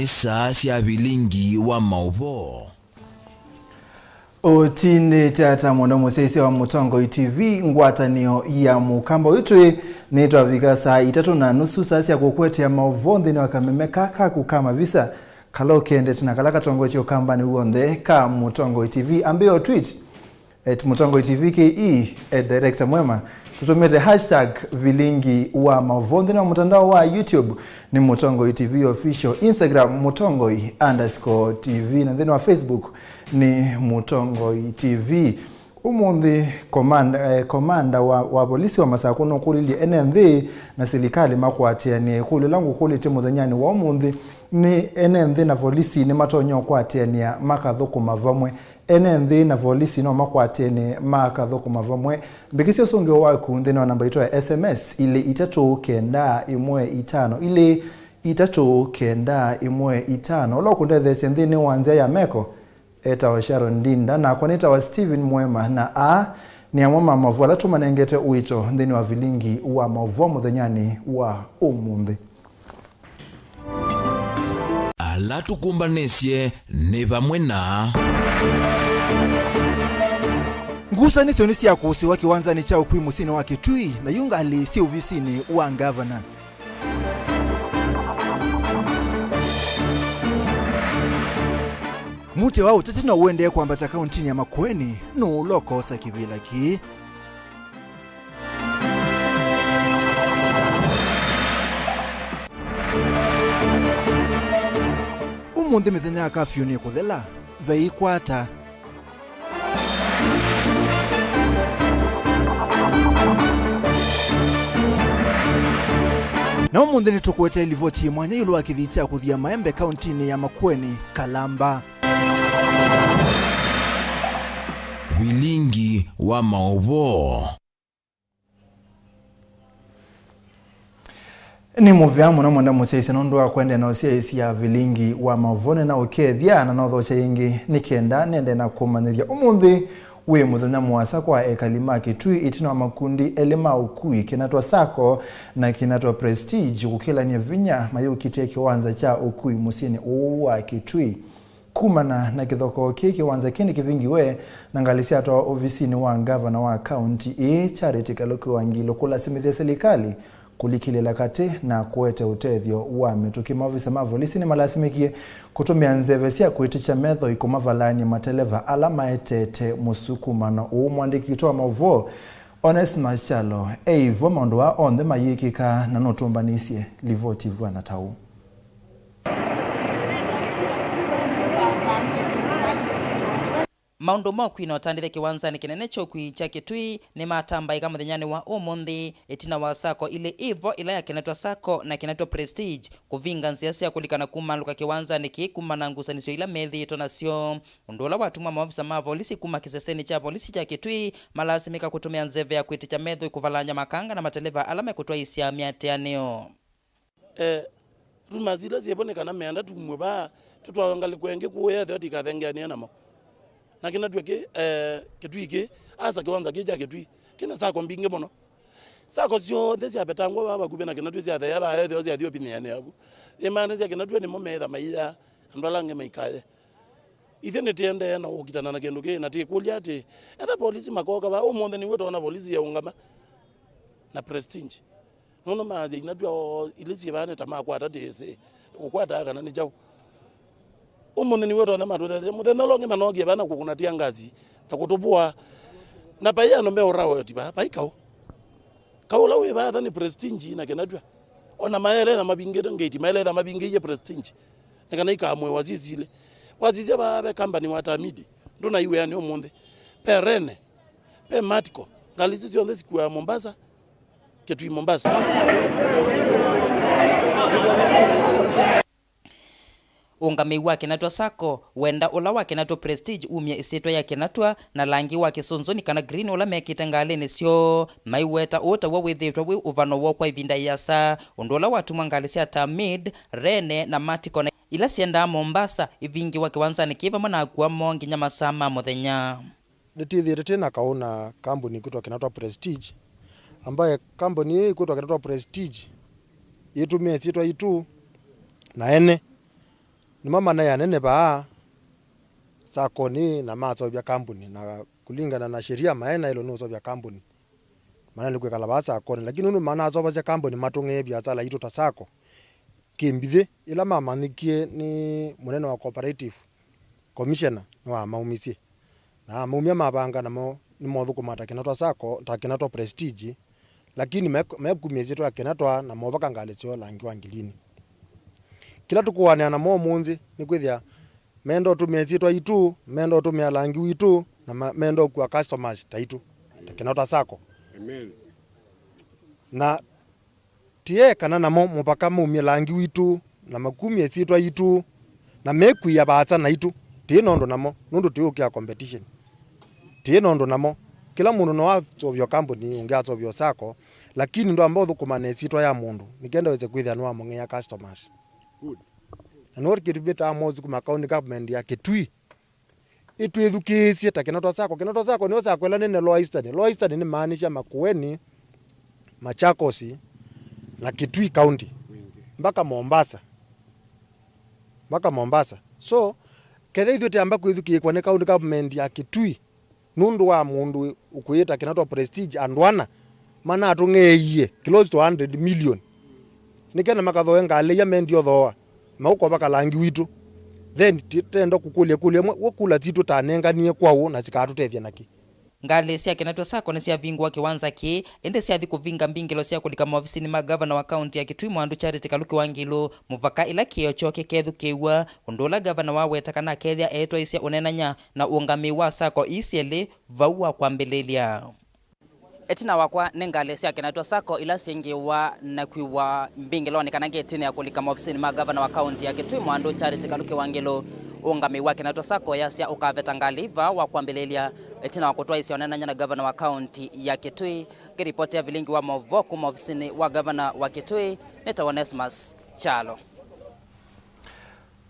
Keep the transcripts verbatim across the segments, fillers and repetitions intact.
Saa sya vilingi wa maũvoo. Ũtindĩte ata mũno mũsyaĩĩsya wa Mũtongoi T V, ngwatanĩo ya Mũkamba ũyũ twĩ, nĩtwavika saa itatũ na nusu, saa sya kũkwetea maũvoo nthĩnĩ wa kameme kaka kaku ka mavisa kala ũkendete na kala katongoetye ũkambanĩ w'onthe ka Mũtongoi T V. Ambĩa o tweet at Mũtongoi T V K E, at director mwema. Tũtũmĩte hashtag vilingi wa maũvoo nthĩnĩ wa mũtandao wa YouTube nĩ Mũtongoi T V Official, Instagram Mũtongoi underscore T V, na nthĩnĩ wa Facebook nĩ Mũtongoi T V. Ũmũnthĩ komanda, eh, komanda wa, wa volisi wa Masakũ nũkũlilye ene nthĩ na silikalĩ makwatĩanĩe. Ĩkũlyo ĩla ngũkũlĩtye mũthenyanĩ wa ũmũnthĩ nĩ, ene nthĩ na volisi nĩmatonya ũkwatĩanĩa makathũkũma vamwe? Ene nthĩ na volisi no makwatene makathũkũma vamwe. Mbĩkĩsya ũsũngĩo waku nthĩnĩ wa namba itũ ya S M S, ilĩ itatũ kenda ĩmwe itano, ilĩ itatũ kenda ĩmwe itano. Ũla ũkũndetheesya nthĩnĩ wa nzĩa ya meko etawa Sharon Ndinda, nakwa nĩtawa Stephen Mwema, na aa nĩ amwe ma mavu ala tũmanengete ũito nthĩnĩ wa vilingi wa maũvoo mũthenyanĩ wa ũmũnthĩ. Ala tũkũmbanĩsye nĩ vamwe na. Ngusanĩsyo nĩ sya kũsĩwa kĩwanzanĩ kya ũkui mũsyĩnĩ wa Kitui, na yu ngalĩ syĩ ovisinĩ wa ngavana. Mũtĩ wa ũteti no ũendee kwambata kauntinĩ ya Makueni, nũũ ũla ũkoosa kĩvĩla kĩĩ? Ũmũnthĩ mĩthenya ya kafyu nĩkũthela, veikwata. Na ũmũnthĩ nĩtũkũete livoti yĩ mwanya ĩũlũ wa kĩthii kya kũthia maembe kauntinĩ ya Makueni, Kalamba. Vilingi wa maũvoo. Nĩ mũvea mũno mwenda mũsyaĩĩsya nũndũ wa kũendeea na ũsyaĩĩsya vilingi wa maũvoo. Nĩnaũkethya na nothokya yĩngĩ nĩ kenda nĩendee na kũmanyĩthya. Ũmũnthĩ wĩ mũthenya mũasa kwa ekali ma Kitui ĩtina wa makundi elĩ ma ũkui, Kinatwa Sacco na Kinatwa Prestige, kũkĩlany'a vinya mayũkitĩe kĩwanza kya ũkui mũsyĩnĩ ũũ wa Kitui. Kumana na kĩthokoo kĩĩ, kĩwanza kĩĩ nĩkĩvingiwe, na ngalĩ syatwawa ovisinĩ wa ngavana wa kaunti ĩĩ, Charity Kaluki Wangilu, kũlasimĩthya silikalĩ kũlikĩlĩla katĩ na kũete ũtethyo wa mĩtũkĩ. Maovisa ma volisi nĩmalasimĩkie kũtũmĩa nzeve sya kwĩtĩkya methoi kũmavalany'a mateleva ala maetete mũsukumano ũũ. Mwandĩki witũ wa maũvoo, Onesmus Kyalo, e ĩvo maũndũ aa onthe mayĩkĩka na nũtũmbanĩsye livoti ĩvw'ana ta ũũ. Maũndũ ma ũkui na ũtandĩthya kĩwanzanĩ kĩnene kya ũkui kya Kitui nĩmatambaĩka mũthenyanĩ wa ũmũnthĩ, ĩtina wa sacco ilĩ ivo, ĩla ya Kinatwa Sacco na Kinatwa Prestige, kũvinga nzĩa sya kũlikana kumaalũka kĩwanzanĩ kĩĩ kumana na ngusanĩsyo ila methĩĩtwe nasyo, ũndũ ũla watumwa maovisa ma volisi kuma kĩsesenĩ kya volisi kya Kitui malasimĩka kũtũmĩa nzeve ya kwĩtĩkya methoi kũvalany'a makanga na mateleva ala mekũtwaĩĩsya mĩatĩanĩo. Eh, rumors ila syĩvo nĩ kana meenda tumw'e vaa, tũtwawe ngalĩko ĩngĩ kũũ ethĩwa tũikathengeanĩe namo. Na Kinatwa kĩ, eh, Kitui kĩ, asa kĩwanza kĩ kya Kitui, kĩna sacco mbingĩ mũno. Sacco syonthe syavetangwa vaa vakuvĩ na Kinatwa syatheea vaa ethĩwa syathi opinianĩ yaku. Ĩmaanĩsya Kinatwa nĩmo meĩtha maiya, andũ ala angĩ maikaye. Ithyĩ nĩtĩendee na ũkitana na kĩndũ kĩĩ, na tĩkũlya atĩ, etha polisi makoka vaa, ũmũnthĩ nĩw'o twoona polisi yaũngama na Prestige. Nũndũ maasya Kinatwa o ilĩ syĩ vaa nĩ ta makwata tĩsĩ, kũkwataa kana nĩ kyaũ. Ũmũnthĩ nĩw'o tonya matũthethya. Mũthenya ũla ũngĩ manookie vaa na kũkũna tia ngasi na kũtũvũa. Na vai andũ meũrawa oti vaa, vai kaũ. Kaũ ũla wĩ vaa etha nĩ Prestige na Kinatwa. O na maeleetha mavingĩte ngate, maeleetha mavingĩie Prestige nĩ kana ikamũĩwa syĩ silĩ. Wasisya vaa ve kambani wa Tamidi, ndũnaiwĩa nĩ ũmũnthĩ. Ve Rene, ve Matco, ngalĩ isu syonthe sikuaa Mombasa. Kitui Mombasa. Ũngamĩi wa Kinatwa Sacco wenda ũla wa Kinatwa Prestige umye ĩsyĩtwa ya Kinatwa na langi wa kĩsũnzũni kana green ũla mekĩte ngalĩnĩ syoo, maiweta ũũ taw'o wĩthĩĩtwe wĩ ũvano woo kwa ĩvinda ĩasa, ũndũ ũla watumwa ngalĩ sya Tamid, Rene na Matiko na ila syendaa Mombasa ivingiwa kĩwanzanĩ kĩĩ vamwe na akua moo nginya masaa ma mũthenya. Nĩtwĩthĩĩtwe twĩ na kaũ na kambuni ĩkwĩtwa Kinatwa Prestige, ambaye kambuni ĩĩ ĩkwĩtwa Kinatwa Prestige yĩtũmĩe syĩtwa yitũ na ene Nĩmo manaĩ anene vaa sakonĩ na maseũvya kambuni, na kũlingana na sheria maĩ naĩlwe nĩ ũseũvya kambuni. Mana nĩ kwĩkala vaa sakonĩ, lakini nũndũ manaseũvasya kambuni matũng'ĩe viasala itũ ta sako, kĩmbithĩ ĩla mamanyĩkie nĩ mũnene wa cooperative, commissioner, nĩwamaumisye. Na amaumya mavanga namo nĩmothũkũma ta Kinatwa sako, ta Kinatwa Prestige, lakini me- mekumya ĩsyĩtwa ya Kinatwa na movaka ngalĩ syoo langi wa ngilinĩ. Kĩla tũkũanĩa namo ũmũnthĩ nĩ kwĩthĩa menda ũtũmĩa ĩsyĩtwa itũ, menda ũtũmĩa langi witũ, na ma- menda ũkua customers ta itũ, ta Kinatwa sako. Amen. Na tiĩ kana namo mũvaka maumye langi witũ, na makumye ĩsyĩtwa yitũ, na mekwia vaasa naitũ. Tiĩ na ũndũ namo, nũndũ tũyũkĩa competition. Tiĩ na ũndũ namo. Kĩla mũndũ no aseũvye kambuni, ũngĩ aseũvye sako, lakini ndwamba ũthũkũma na ĩsyĩtwa ya mũndũ, nĩ kenda wĩse kwĩthĩa nĩwamũng'eea customers. Good. Na nĩw'o kĩtumi tũũthũkũma county government ya Kitui ĩtwĩthukĩĩsye ta Kinatwa sako. Kinatwa sako nĩyo sako ĩla nene Lower Eastern. Lower Eastern nĩmaanisha Makueni, Machakos, na Kitui County, mpaka Mombasa. Mpaka Mombasa. So, kethĩa ithyĩ tũyamba kwĩthukĩĩkwa nĩ county government ya Kitui, nũndũ wa mũndũ ũkwĩĩta Kinatwa Prestige, andũ ana manatũng'eeie close to hundred million. Nĩ kenda makathooe ngalĩ ila mendie ũthooa, maũkova kalangi witũ. Then ti- tenda kũkũlya kũlya ĩmwe, w'o kula sitũ tanenganie kwaũ na sikatũtethya naki? Ngalĩ sya Kinatwa sako nĩsyavingũa kĩwanza kĩĩ, ĩndĩ syathi kũvinga mbingĩlo sya kũlika maovisinĩ ma ngavana wa kaunti ya Kitui Mwandũ Charity Kaluki Wangilu, mũvaka ĩla kĩeo kyoo kĩkethukĩĩw'a, ũndũ ũla ngavana waweta kana akethĩa eĩtwaĩsya ũneenany'a na ũũngamĩi wa sako ii syelĩ vau wa kwambĩlĩlya. Ĩtina wakwa nĩ ngalĩ sya Kinatwa sako ila syingĩwa na kwiwa mbingĩlonĩ kana ngetinĩ ya kũlika maovisinĩ ma ngavana wa kaunti ya Kitui Mwandũ Charity Kaluki Wangilu. Ũũngamĩi wa Kinatwa sako yasya ũkaveta ngalĩ vaa wa kwambĩlĩlya ĩtina wa kũtwaĩsya ũneenany'a na ngavana wa kaunti ya Kitui. Ngĩripotea vilingi wa maũvoo kuma ovisinĩ wa ngavana wa Kitui, nĩtawa Onesmus Kyalo.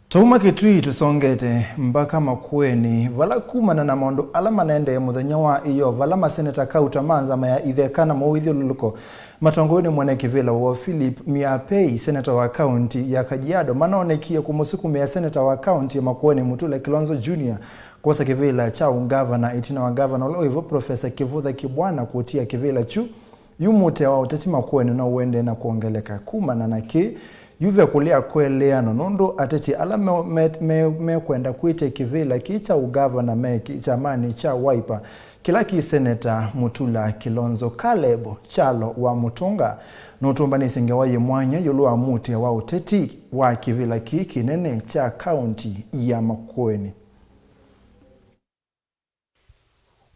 Twauma Kitui tũsongete mbaka Makueni, vala kumana na maũndũ ala manaendee mũthenya wa ĩyoo, vala maseneta kauta ma nzama ya itheka na mowĩthyũlũlũko matongoew'e nĩ mwene kĩvĩla woo Philip Miapei, seneta wa kaunti ya Kajiado, manonekie kũmũsukumĩa seneta wa kaunti ya Makueni Mutula Kilonzo Junior kwosa kĩvĩla kya ũngavana, ĩtina wa ngavana ũla wĩvo Professor Kivutha Kibwana kũtia kĩvĩla kyu. Yu mũtĩ wa ũteti Makueni no ũendee na kwongeleka. Kumana na kĩĩ, yu ve kũlea kũeleana, nũndũ ateti ala me- me- me- mekwenda kwĩtya kĩvĩla kĩĩ kya ũngavana me kyamanĩ kya Wiper kĩla kĩ seneta Mutula Kilonzo. Caleb Kyalo wa Mũtũnga nũtũmbanĩsye ngewa yĩ mwanya ĩũlũ wa mũtĩ wa ũteti wa kĩvĩla kĩĩ kĩnene kya kaunti ya Makueni.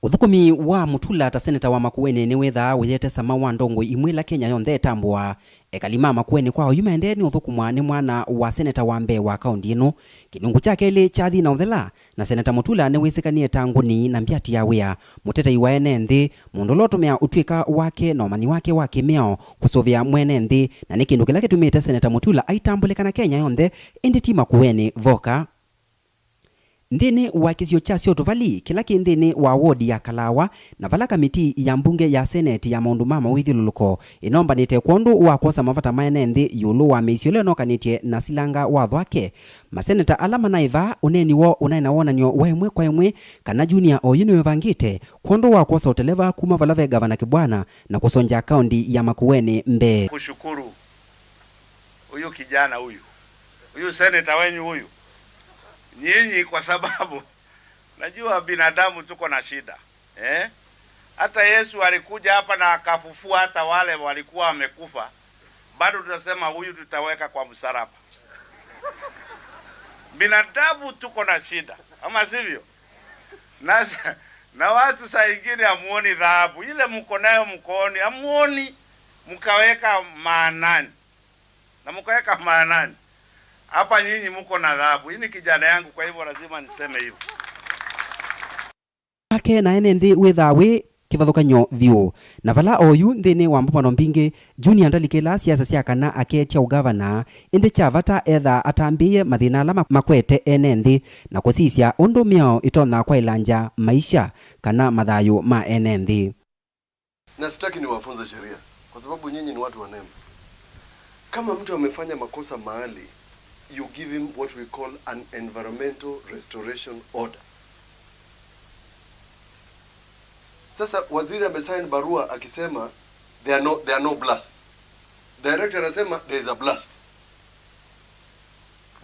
Ũthũkũmi wa Mutula ta seneta wa Makueni nĩwĩthaa ũyĩete sama wa ndongoi imwe ila Kenya yonthe ĩtambũaa. Ekali ma Makueni kwa oyu maendee nĩ ũthũkũmwa nĩ mwana wa seneta wa mbee wa kaunti ĩno. Kĩlungu kya kelĩ kyathi na ũthela, na seneta Mutula nĩwĩsĩkanie ta ngũni na mbyati ya wĩa, mũtetei wa ene nthĩ, mũndũ ũla ũtũmĩaa ũtw'ĩka wake na ũmanyi wake wa kĩmĩao kũsũvĩa mwene nthĩ, na nĩ kĩndũ kĩla kĩtumĩte seneta Mutula aitambũlĩkana Kenya yonthe, ĩndĩ ti Makueni voka. Nthĩnĩ wa kĩsio kya Syotuvali, kĩla kĩ nthĩnĩ wa wodi ya Kalawa, na vala kamitii ya mbunge ya seneti ya maũndũ ma mawĩthyũlũlũko ĩnombanĩte kwondũ wa kwosa mavata ma ene nthĩ ĩũlũ wa mĩisyo ĩla ĩnokanĩtye na silanga watho wake, maseneta ala manaĩ vaa, ũneeni woo ũnaĩ na wonany'o wa ĩmwe kwa ĩmwe kana Junior oyu nĩwĩvangĩte kwondũ wa kwosa ũteleva kuma vala ve Gavana Kibwana na kũsongya kaunti ya Makueni mbee. Kushukuru huyu kijana huyu, huyu seneta wenyu huyu, nyinyi, kwa sababu najua binadamu tuko na shida, eh? Hata Yesu alikuja hapa na akafufua hata wale walikuwa wamekufa, bado tutasema huyu tutaweka kwa msalaba. Binadamu tuko na shida, ama sivyo? Na, na watu saa ingine hamuoni dhahabu. Ile mko nayo mkooni, hamuoni, mkaweka maanani. Na mkaweka maanani. Hapa nyinyi mko na dhahabu. Hii ni kijana yangu, kwa hivyo lazima niseme hivyo. Wake na ene nthĩ wĩthaa wĩ kĩvathũkany'o vyũ. Na vala oyu nthĩnĩ wa mbũmbano mbingĩ, Junior ndalikĩlaa siasa sya kana aketya ũgavana, ĩndĩ kya vata ethaa atambĩĩe mathĩna ala ma- makwete ene nthĩ na kũsisya ũndũ mĩao ĩtonya kwaĩlangya maisha kana mathayũ ma ene nthĩ. Na sitaki niwafunze sheria, kwa sababu nyinyi ni watu wa NEM. Kama mtu amefanya makosa mahali, You give him what we call an environmental restoration order. Sasa waziri amesign barua akisema there are no, there are no blasts. Director anasema there is a blast.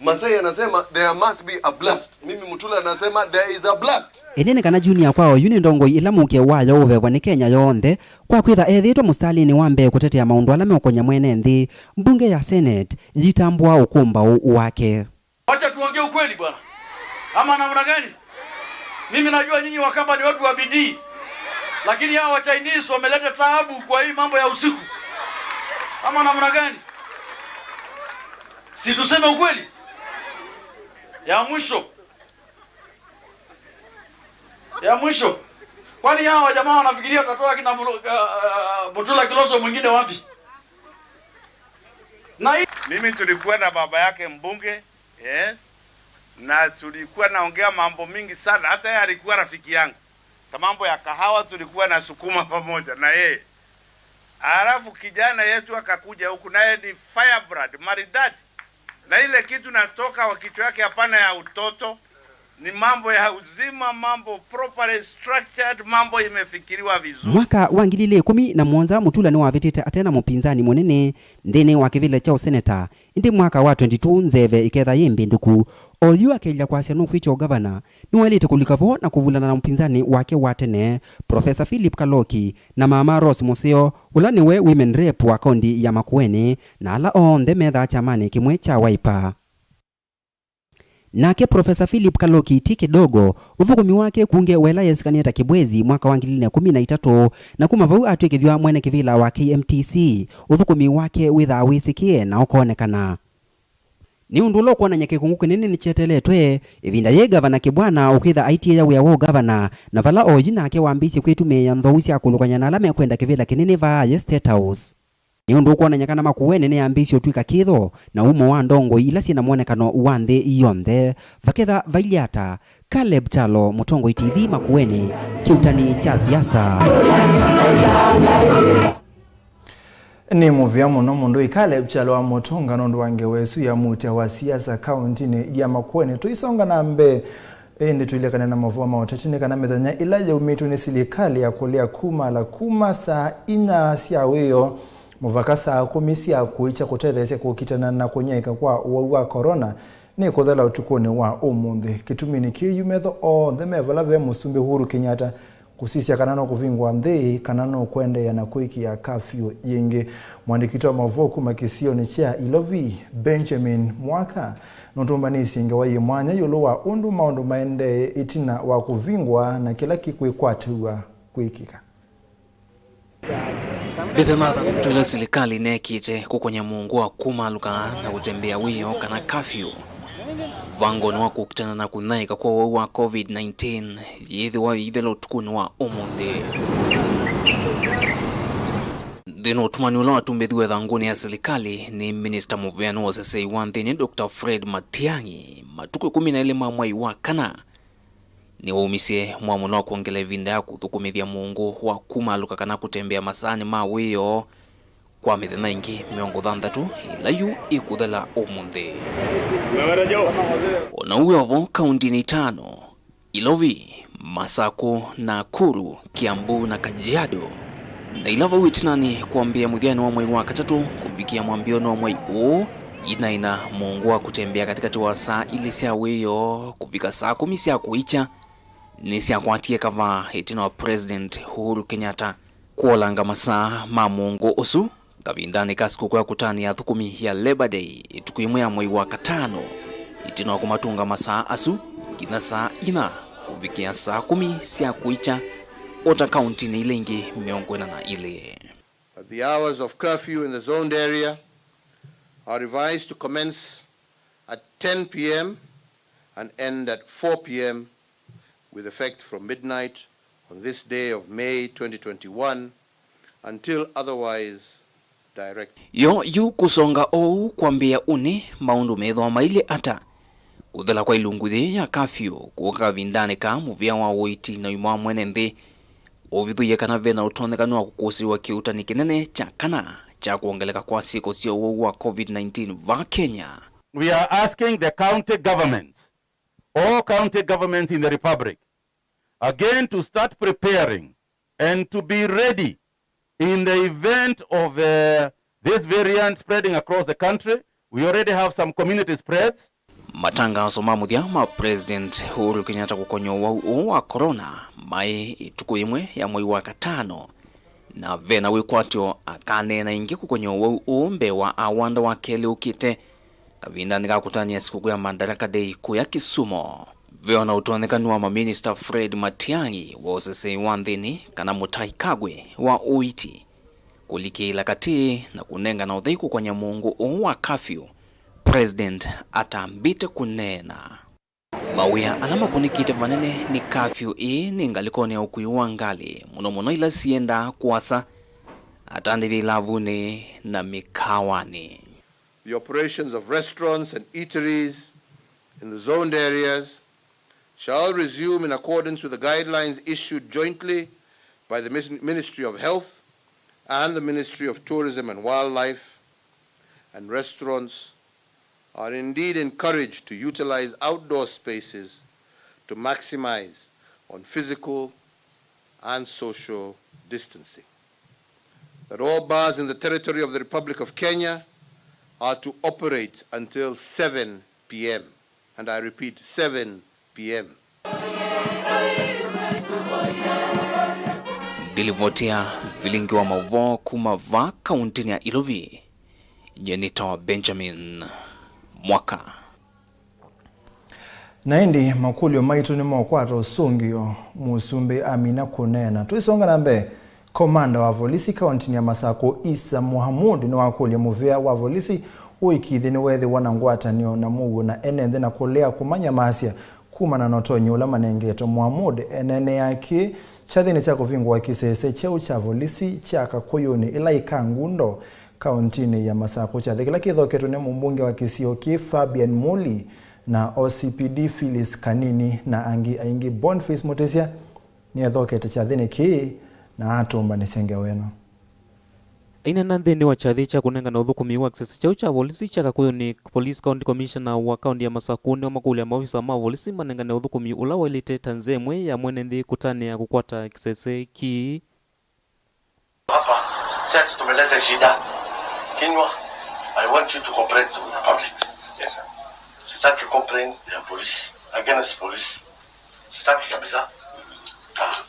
Masai anasema there must be a blast. Mimi Mutula anasema there is a blast. Ĩndĩ nĩ kana Junior kwa oyu nĩ ndongoi ĩla mũke wayo ũvevwa nĩ Kenya yonthe kwa kwĩtha ethĩĩtwe mũsitalĩnĩ wa mbee kũtetea maũndũ ala meũkonya mwene nthĩ, mbunge ya Senate yitambũa ũkũmbaũ wake. Wacha tuongee ukweli bwana. Ama namna gani? Mimi najua nyinyi Wakamba ni watu wa bidii. Lakini hawa Chinese wameleta taabu kwa hii mambo ya usiku. Ama namna gani? Si tuseme ukweli? Ya mwisho. Ya mwisho. Kwani hawa jamaa wanafikiria tutatoa kina Mulu-, uh, uh, Mutula Kilonzo mwingine wapi? Na hii Mimi tulikuwa na baba yake mbunge, yes. Na tulikuwa naongea mambo mingi sana. Hata yeye alikuwa rafiki yangu. Kwa mambo ya kahawa tulikuwa na sukuma pamoja na yeye. Alafu kijana yetu akakuja huku, naye ni firebrand, maridadi. Na ile kitu natoka kwa kichwa yake, hapana ya utoto, ni mambo ya uzima, mambo properly structured, mambo imefikiriwa vizuri. Mwaka wa ngili ili ikũmi na mũonza, Mutula nĩwavĩtĩte ate na mũpinzani mũnene nthĩnĩ wa kĩvĩla kya ũseneta, ĩndĩ mwaka wa twenty-two nzeve ĩketha yĩ mbĩndũku. Oyu akelya kwasya nũkwĩtya ũgavana, nĩwaĩlĩte kũlika vo na kũvulana na mũpinzani wake wa tene, Profesa Philip Kaloki, na Mama Rose Mũseo, ũla nĩwe women rep wa kaũnti ya Makueni, na ala onthe methaa kyamanĩ kĩmwe kya Wiper. Nake Profesa Philip Kaloki ti kĩdogo, ũthũkũmi wake kunge wela yesĩkanie ta Kibwezi mwaka wa ngili ili na ikũmi na itatũ, na kuma vau atw'ĩkĩthw'a mwene kĩvĩla wa K M T C, ũthũkũmi wake wĩthaa wĩsĩkĩe na ũkoonekana. Nĩ ũndũ ũla ũkwonany'a kĩkũngũ kĩnene nĩkyeteletwe, ĩvinda yĩĩ Gavana Kibwana ũkwĩtha aitiĩa wĩa wa ũgavana, na vala oyu nake wambĩĩsye kwĩtumĩĩa nthou sya kũlũkany'a na ala mekwenda kĩvĩla kĩnene vaa ye State House. Nĩ ũndũ ũkwonany'a kana Makueni nĩyambĩĩsye ũtw'ĩka kĩtho na umo wa ndongoi ila syĩ na mwonekano wa nthĩ yonthe. Vaketha vailyĩ ata, Caleb Kyalo, Mũtongoi T V, Makueni, kĩuutani kya siasa. Nĩ mũvea mũno mũndũ ĩ Caleb Kyalo wa Mũtũnga nũndũ wa ngewa ĩsu ya mũtya wa siasa kaũntinĩ ya Makueni. Tũisonga na mbee, ĩndĩ tũilekana na mavũa ma ũteti nĩ kana mĩthenya ĩla yaumĩtwe nĩ silikalĩ ya kũlea kumala kuma saa inya sya wĩoo mũvaka saa kũmi sya kũikya kũtetheesya kũkitana na kũnyaĩĩka kwa ũwau wa corona nĩ kũthela ũtukũnĩ wa ũmũnthĩ. Kĩtuminĩ kĩĩ yu metho onthe me vala ve Mũsumbĩ Uhuru Kenyatta kũsisya kana no kũvingwa nthĩ kana no kũendeea na kwĩkĩa kafyũ yĩngĩ. Mũandĩki witũ wa maũvoo kuma kĩsionĩ kya Ilovi, Benjamin Mwaka, nũtũmbanĩsye ngewa yĩ mwanya ĩũlũ wa ũndũ maũndũ maendee ĩtina wa kũvingwa na kĩla kĩkwĩkwatĩw'a kwĩkĩka. Mbithĩ mathangatũ ila silikalĩ ĩneekĩte kũkonya mũongo wa kumaalũka na kũtembea wĩoo kana kafyũ, mũvangonĩ wa kũkitana na kũnyaĩĩka kwa ũwau wa covid nineteen yĩĩthĩwa yĩithela ũtukũnĩ wa ũmũnthĩ. Nthĩnĩ wa ũtũmani ũla watumbĩthiwe ĩthangũnĩ ya silikalĩ nĩ minista mũveani wa ũseseĩ wa nthĩnĩ, Doctor Fred Matiang'i, matukũ ĩkũmi na elĩ ma mwai wa kana, nĩwaumisye mwamũlo wa kwongela ĩvinda ya kũthũkũmĩthya mũongo wa kumaalũka kana kũtembea masaanĩ ma wĩoo kwa mĩthenya ĩngĩ mĩongo thanthatũ, ĩla yu ĩkũthela ũmũnthĩ. O na ũu wĩ o vo, kaũntinĩ itano, Ilovi, Masakũ, Nakuru, Kiambu na Kajiado, na ila vau ĩtinanĩ kwambĩĩa mũthyanĩ wa mwei wa katatũ kũvikĩa mwambĩĩonĩ wa mwei ũũ, inaĩ na mũongo wa kũtembea katĩkatĩ wa saa ilĩ sya wĩoo kũvika saa kũmi sya kũikya, nĩsyakwatie kavaa ĩtina wa President Uhuru Kenyatta kũolanga masaa ma mũongo ũsu kavindanĩ ka sikũkũ ya kũtanĩa athũkũmi ya Labor Day ĩtukũ ĩmwe ya mwei wa katano, ĩtina wa kũmatũnga masaa asu nginya saa inya kũvikĩa saa kũmi sya kũikya, o ta kaũntinĩ ila ingĩ mĩongo ĩna na ilĩ. That the hours of curfew in the zoned area are revised to commence at ten p m and end at four p m with effect from midnight on this day of May twenty twenty-one until otherwise directed. Yo yu kũsonga oou kwambĩĩa ũnĩ, maũndũ methĩwa mailyĩ ata? Kũthela kwa ilungu yĩĩ ya kafyũ kũka kavindanĩ ka mũvĩa wa ũiiti na ũima wa mwene nthĩ ũvithũie kana ve na ũtonyekanu wa kũkũsĩĩwa kĩuutani kĩnene kya kana kya kwongeleka kwa syĩko sya ũwau wa covid nineteen vaa Kenya. we are asking the county governments, all county governments in the Republic, again to start preparing and to be ready in the event of, uh, this variant spreading across the country. We already have some community spreads. Matangaso ma mũthya ma President Uhuru Kenyatta kũkonya ũwau ũũ wa corona maĩ ĩtukũ yĩmwe ya mwei wa katano, na vena wĩkwatyo akaneena ĩngĩ kũkonya ũwau ũũ mbee wa awanda wa kelĩ ũkĩte, kavindanĩ ka kũtanĩa sikũkũ ya Madaraka Day kũya Kisumu. Ve o na ũtonyekanu wa maminista Fred Matiang'i wa ũseseĩ wa nthĩnĩ kana Mutahi Kagwe wa ũiiti kũlikĩĩla katĩ na kũnengana ũthei kũkonya mũongo ũũ wa curfew, President atambĩte kũneena. Mawĩa ala makũnĩkĩte vanene nĩ curfew ĩĩ nĩ ngalĩkonĩ ya ũkui wa ngalĩ, mũno mũno ila siendaa kũasa, atandĩthya ilavunĩ na mĩkawanĩ. The operations of restaurants and eateries in the zoned areas shall resume in accordance with the guidelines issued jointly by the Mis-, Ministry of Health and the Ministry of Tourism and Wildlife, and restaurants are indeed encouraged to utilize outdoor spaces to maximize on physical and social distancing. That all bars in the territory of the Republic of Kenya are to operate until seven p.m. And I repeat, seven p.m. Ndilivoti ya vilingi wa maũvoo kuma va kauntinĩ ya Ilovi, nyie nĩtawa Benjamin Mwaka. Na ĩndĩ makũlyo maitũ nĩmokwata ũsũngĩo, mũsumbĩ amina kũneena. Tũisonga na mbee, komanda wa volisi kauntinĩ ya Masakũ, Isa Mohamud, nĩwakũlya mũvĩa wa volisi ũĩkĩĩthye nĩweethĩwa na ngwatanĩo na mũuo na ene nthĩ na kũlea kũmanyamasya kumana na ũtonyi ũla manengetwe. Mohamud eneeneaa kĩĩ kyathĩnĩ kya kũvingũa kĩsese kyeũ kya volisi kya Kakũyũnĩ ĩla ĩ Kangundo, kauntinĩ ya Masakũ, kyathĩ kĩla kĩthoketwe nĩ mũmbunge wa kĩsio kĩĩ Fabian Muli na O C P D Phyllis Kanini na angĩ aingĩ. Boniface Mutisya nĩethokete kyathĩnĩ kĩĩ na atũmbanĩsya ngewa ĩno. Aineena nthĩnĩ wa kyathĩ kya kũnengana ũthũkũmi wa kĩsese kyeũ kya volisi kya Kakũyũnĩ Police County Commissioner wa kaunti ya Masakũ nĩwamakũlya maovisa ma volisi manengane ũthũkũmi ũla waĩlĩte ta nzĩa ĩmwe ya mwene nthĩ kũtanĩa kũkwata kĩsese kĩĩ. Hapa, si ati tumeleta shida. Kinywa, I want you to cooperate with the public. Yes, sir. Sitaki complain ya police, against police. Sitaki kabisa. Ah,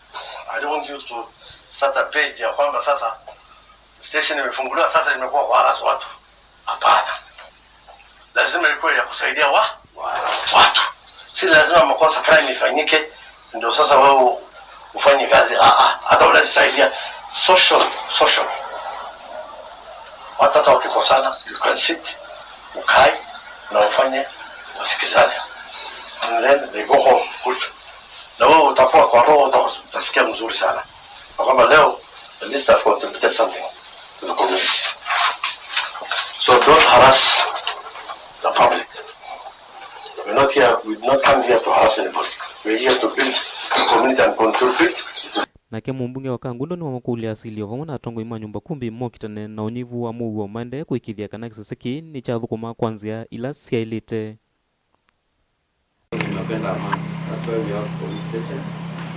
I don't want you to start a page ya kwamba sasa station imefunguliwa, sasa imekuwa kuharass watu. Hapana. Lazima ikuwe ya kusaidia wa watu. Si lazima makosa, crime ifanyike ndio sasa wewe ufanye kazi. Ah, ah, hata unaweza saidia social, social. Watu hata wakikosana, you can sit, ukae na ufanye, wasikizane. And then they go home. Good. Na wewe utakuwa kwa roho, uta-, utasikia mzuri sana. Na kwamba leo, at least I've contributed something to the community. So don't harass the public. We're not here, we did not come here to harass anybody. We're here to build the community and contribute. Nake mũmbunge wa Kangundo nĩwamakũlya asilio vamwe na atongoi ma nyũmba kumbi mokitane na ũnyivu wa mũuo maendee kũĩkĩĩthya kana kĩsese kĩĩ nĩkyathũkũma kwa nzĩa ila syaĩlĩte. Tunapenda amani. That's why we have police stations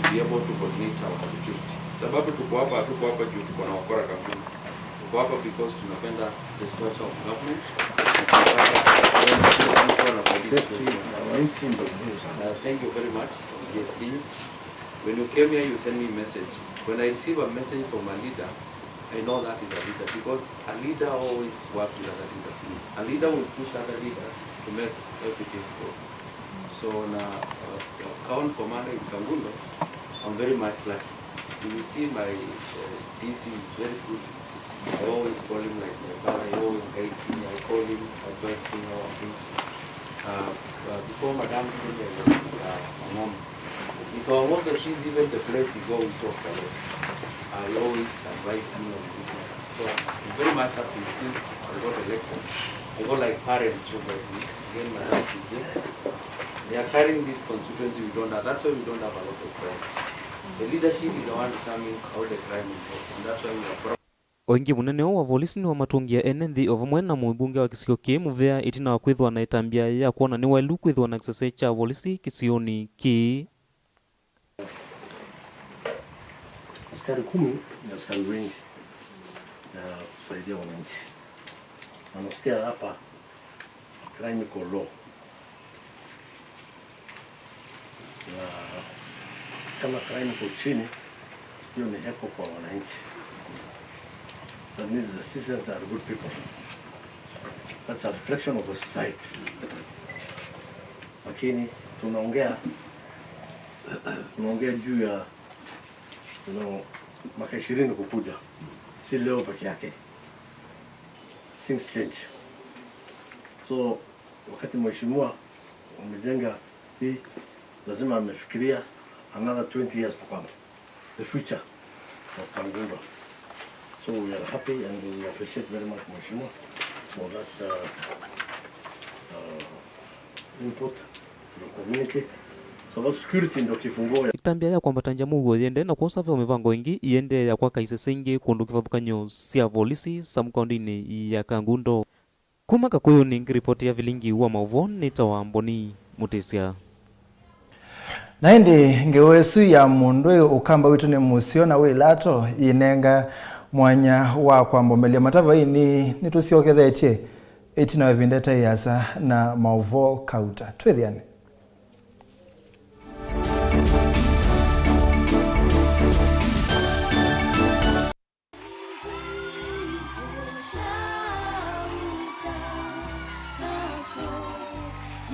to be able to coordinate our security. Sababu tuko hapa, hatuko hapa juu tuko na wakora Kangundo. Tuko hapa because tunapenda the structure of government. Uh, thank you very much, C S P. When you came here, you sent me a message. When I receive a message from a leader, I know that is a leader because a leader always works with other leaders. A leader will push other leaders to make everything go. So na, uh, town commander in Kangundo, I'm very much lucky. You see my, uh, D C is very good. I always call him like my father. He always guides me. I call him, advise me how I think. Uh, uh, before Madam came here, I was, uh, a mom. If I walk the streets, even the place we go, we talk a lot. Uh, he always advise me on this matter. So I'm very much happy since I got elected. I got, like, parents who guide me. Again, Madam C J, they are carrying this constituency we don't have. That's why we don't have a lot of crime. The leadership is the one determines how the crime is, and that's why we are proud. O ĩngĩ, mũnene ũũ wa volisi nĩwamatũngie ene nthĩ o vamwe na mũmbunge wa kĩsio kĩĩ mũvea ĩtina wa kwĩthĩwa na ĩtambya ya kwona nĩ waĩlu kwĩthĩwa na kĩsese kya volisi kĩsionĩ kĩĩ. Askari kumi ni askari wengi ya kusaidia wananchi. Na nasikia hapa crime iko low. Na kama crime iko chini, hiyo ni echo kwa wananchi. That means the citizens are good people. That's a reflection of the society. Lakini tunaongea, tunaongea juu ya, you know, mwaka ishirini kukuja, si leo peke yake. Things change. So, wakati mheshimiwa amejenga hii, lazima amefikiria another twenty years to come. The future of Kangundo. So we are happy and we appreciate very much, Mheshimiwa, for that, uh, uh, input to the community. So security ndio kifunguo ya Ĩtambya ya kwambatangya mũuo yĩendee na kwosa veva mĩvango ĩngĩ ĩendee ya kwaka isese ingĩ kũndũ kĩvathũkany'o sya volisi sub-kaũntĩnĩ ya Kangundo. Kuma Kakũyũnĩ, ngĩripoti ya vilingi wa maũvoo nĩtawa Mboni Mũtĩsya. Na ĩndĩ ngewa ĩsu ya mũndũ ũyũ ũkamba witũ nĩ mũseo na wĩ lato yĩnenga mwanya wa kwambomelya matavainĩ nĩtũsyokethetye ĩtina wa ĩvinda ĩtaĩ yĩasa na maũvoo kauta. Twĩthĩane.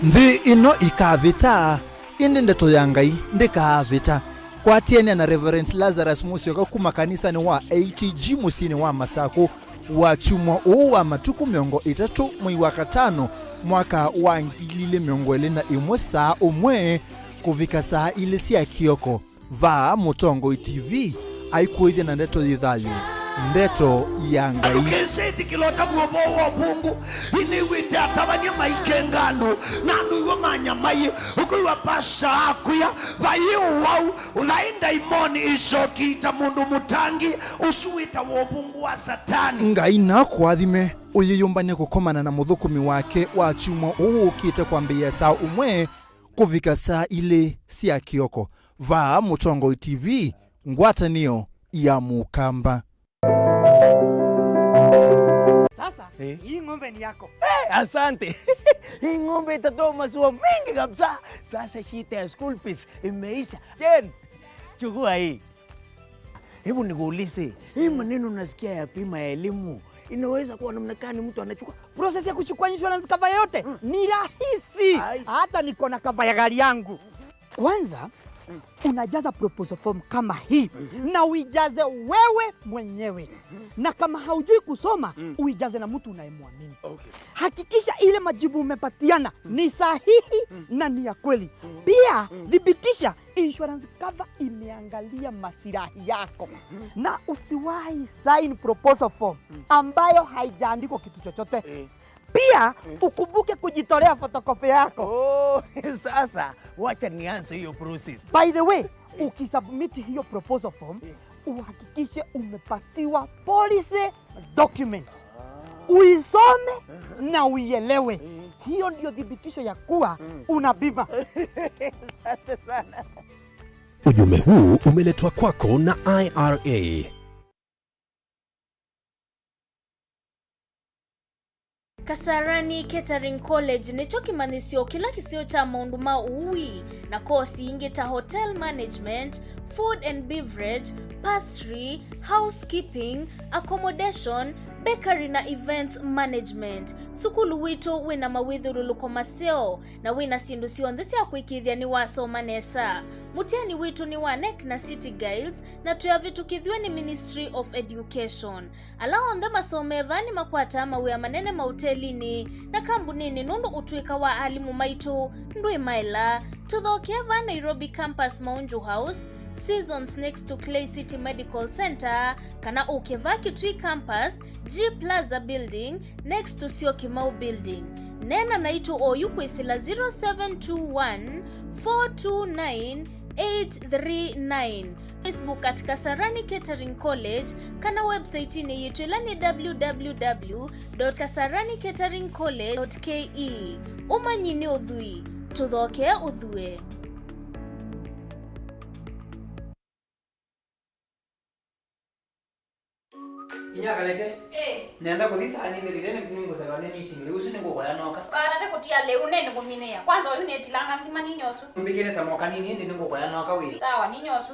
Nthĩ ĩno ĩkavĩta, ĩndĩ ndeto ya Ngai ndĩkaavĩta. Kwatĩanĩa na Reverend Lazarus Musyoka kuma kanisanĩ wa A T G mũsyĩnĩ wa Masakũ, wakyumwa ũũ wa matukũ mĩongo ĩtatũ, mwei wa katano, mwaka wa ngili ilĩ mĩongo ĩlĩ na ĩmwe, saa ũmwe kũvika saa ilĩ sya kĩoko. Vaa Mũtongoi T V aikũĩthya na ndeto yĩ thayũ, ndeto ya Ngai. Ndũkĩsĩtĩkĩla ũtavw'a ũvoo wa ũvũngũ. Nĩnĩw'ĩte atavany'a maikenga andũ, na andũ iw'o manyamaie. Ũkĩw'a pasta akwĩa, vai ũwau, ũlaĩ ndaimoni ĩcoki ta mũndũ mũtangi, ũsu wĩtawa ũvũngũ wa Satani. Ngai nakũathime, ũyĩyũmbany'e kũkomana na mũthũkũmi wake wa kyumwa ũũ ũkĩte kwambĩĩa saa ũmwe kũvika saa ilĩ sya kĩoko. Vaa Mũtongoi T V, ngwatanĩo ya Mũkamba. Sasa, eh, hii ng'ombe ni yako. Eh, asante. Hii ng'ombe itatoa maziwa mengi kabisa. Sasa shida ya school fees imeisha. Jane, chukua hii. Hebu nikuulize, hii maneno nasikia ya bima ya elimu, inaweza kuwa namna gani mtu anachukua? Process ya kuchukua insurance cover yote ni rahisi. Ai. Hata niko na cover ya gari yangu. Kwanza, unajaza proposal form kama hii, na uijaze wewe mwenyewe. Na kama haujui kusoma, uijaze na mtu unayemwamini. Okay. Hakikisha ile majibu umepatiana ni sahihi na ni ya kweli. Pia, thibitisha insurance cover imeangalia masilahi yako. Na usiwahi sign proposal form ambayo haijaandikwa kitu chochote. Eh. Pia, ukumbuke kujitolea photocopy yako. Oh, sasa, wacha nianze hiyo process. By the way, ukisubmit hiyo proposal form, uhakikishe umepatiwa policy document. Uisome na uielewe. Hiyo ndio thibitisho ya kuwa una bima. Asante sana. Ujumbe huu umeletwa kwako na I R A. Kasarani Catering College nĩkyo kĩmanyĩsyo kĩla kĩseo kya maũndũ ma ũui, na kosi ingĩ ta hotel management, food and beverage, pastry, housekeeping, accommodation, bakery na events management. Sukulu witũ wĩna mawĩthũlũlũko maseo, na wĩna syĩndũ syonthe sya kũĩkĩĩthya nĩwasoma nesa. Mũtiani witũ nĩ wa nec na City Guilds, na twĩ avĩtũkĩthw'e nĩ Ministry of Education. Ala onthe masomee vaa nĩmakwataa mawĩa manene maũtelinĩ na kambunĩnĩ nũndũ ũtũĩka wa alimũ maitũ ndwĩ maela. Tũthokee vaa Nairobi Campus Maunju House, Seasons next to Clay City Medical Center, kana ũke vaa Kitui Campus, G Plaza Building, next to Syokimau Building. Neena naitũ oyu kwĩsĩla zero seven two one, four two nine, eight three nine, Facebook at Kasarani Catering College, kana website-inĩ yitũ ĩla nĩ www dot kasarani catering college dot ke. Ũmanyi nĩ ũthwii, tũthokee ũthue. Inya Kalete. Eh. Nenda kũthi saa nĩthĩlĩle nĩ nĩngũselewa nĩ meeting. Lĩu ũsu nĩngũkoya noka. Kalete kũtia lĩu nĩ nĩkũminĩa. Kwanza ũyu nĩtilanga ngima ninyosu. Mbĩkĩle samoka nini ĩndĩ nĩngũkoya noka wĩ. Sawa, ninyosu.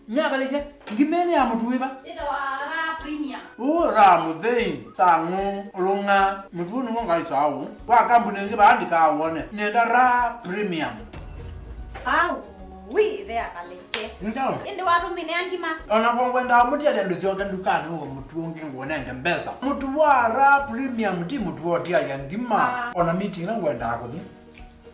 Nyakalĩkya, ngima ĩno ya mũtu wĩva? Ĩtawa Raha Premium. Ũũ Raha mũthei, sang'ũ, ũlũng'a, mũtu ũũ nĩw'o ngaĩsaa ũũ. Wa kambuni ĩngĩ vaa ndikaa wone. Nĩenda Raha Premium. Au, wi, ĩthe akalĩkye. Nĩkyaũ? Ĩndĩ watũmĩnĩa ngima. Ona kwa ngwendaa mũtialya ndũ syoke ndukanĩ ũũ mũtu ũngĩ ngũnenge mbesa. Mũtu wa Raha Premium ti mũtu wa ũtialya ngima. Ah. Ona meeting ĩla ngwendaa kũthi.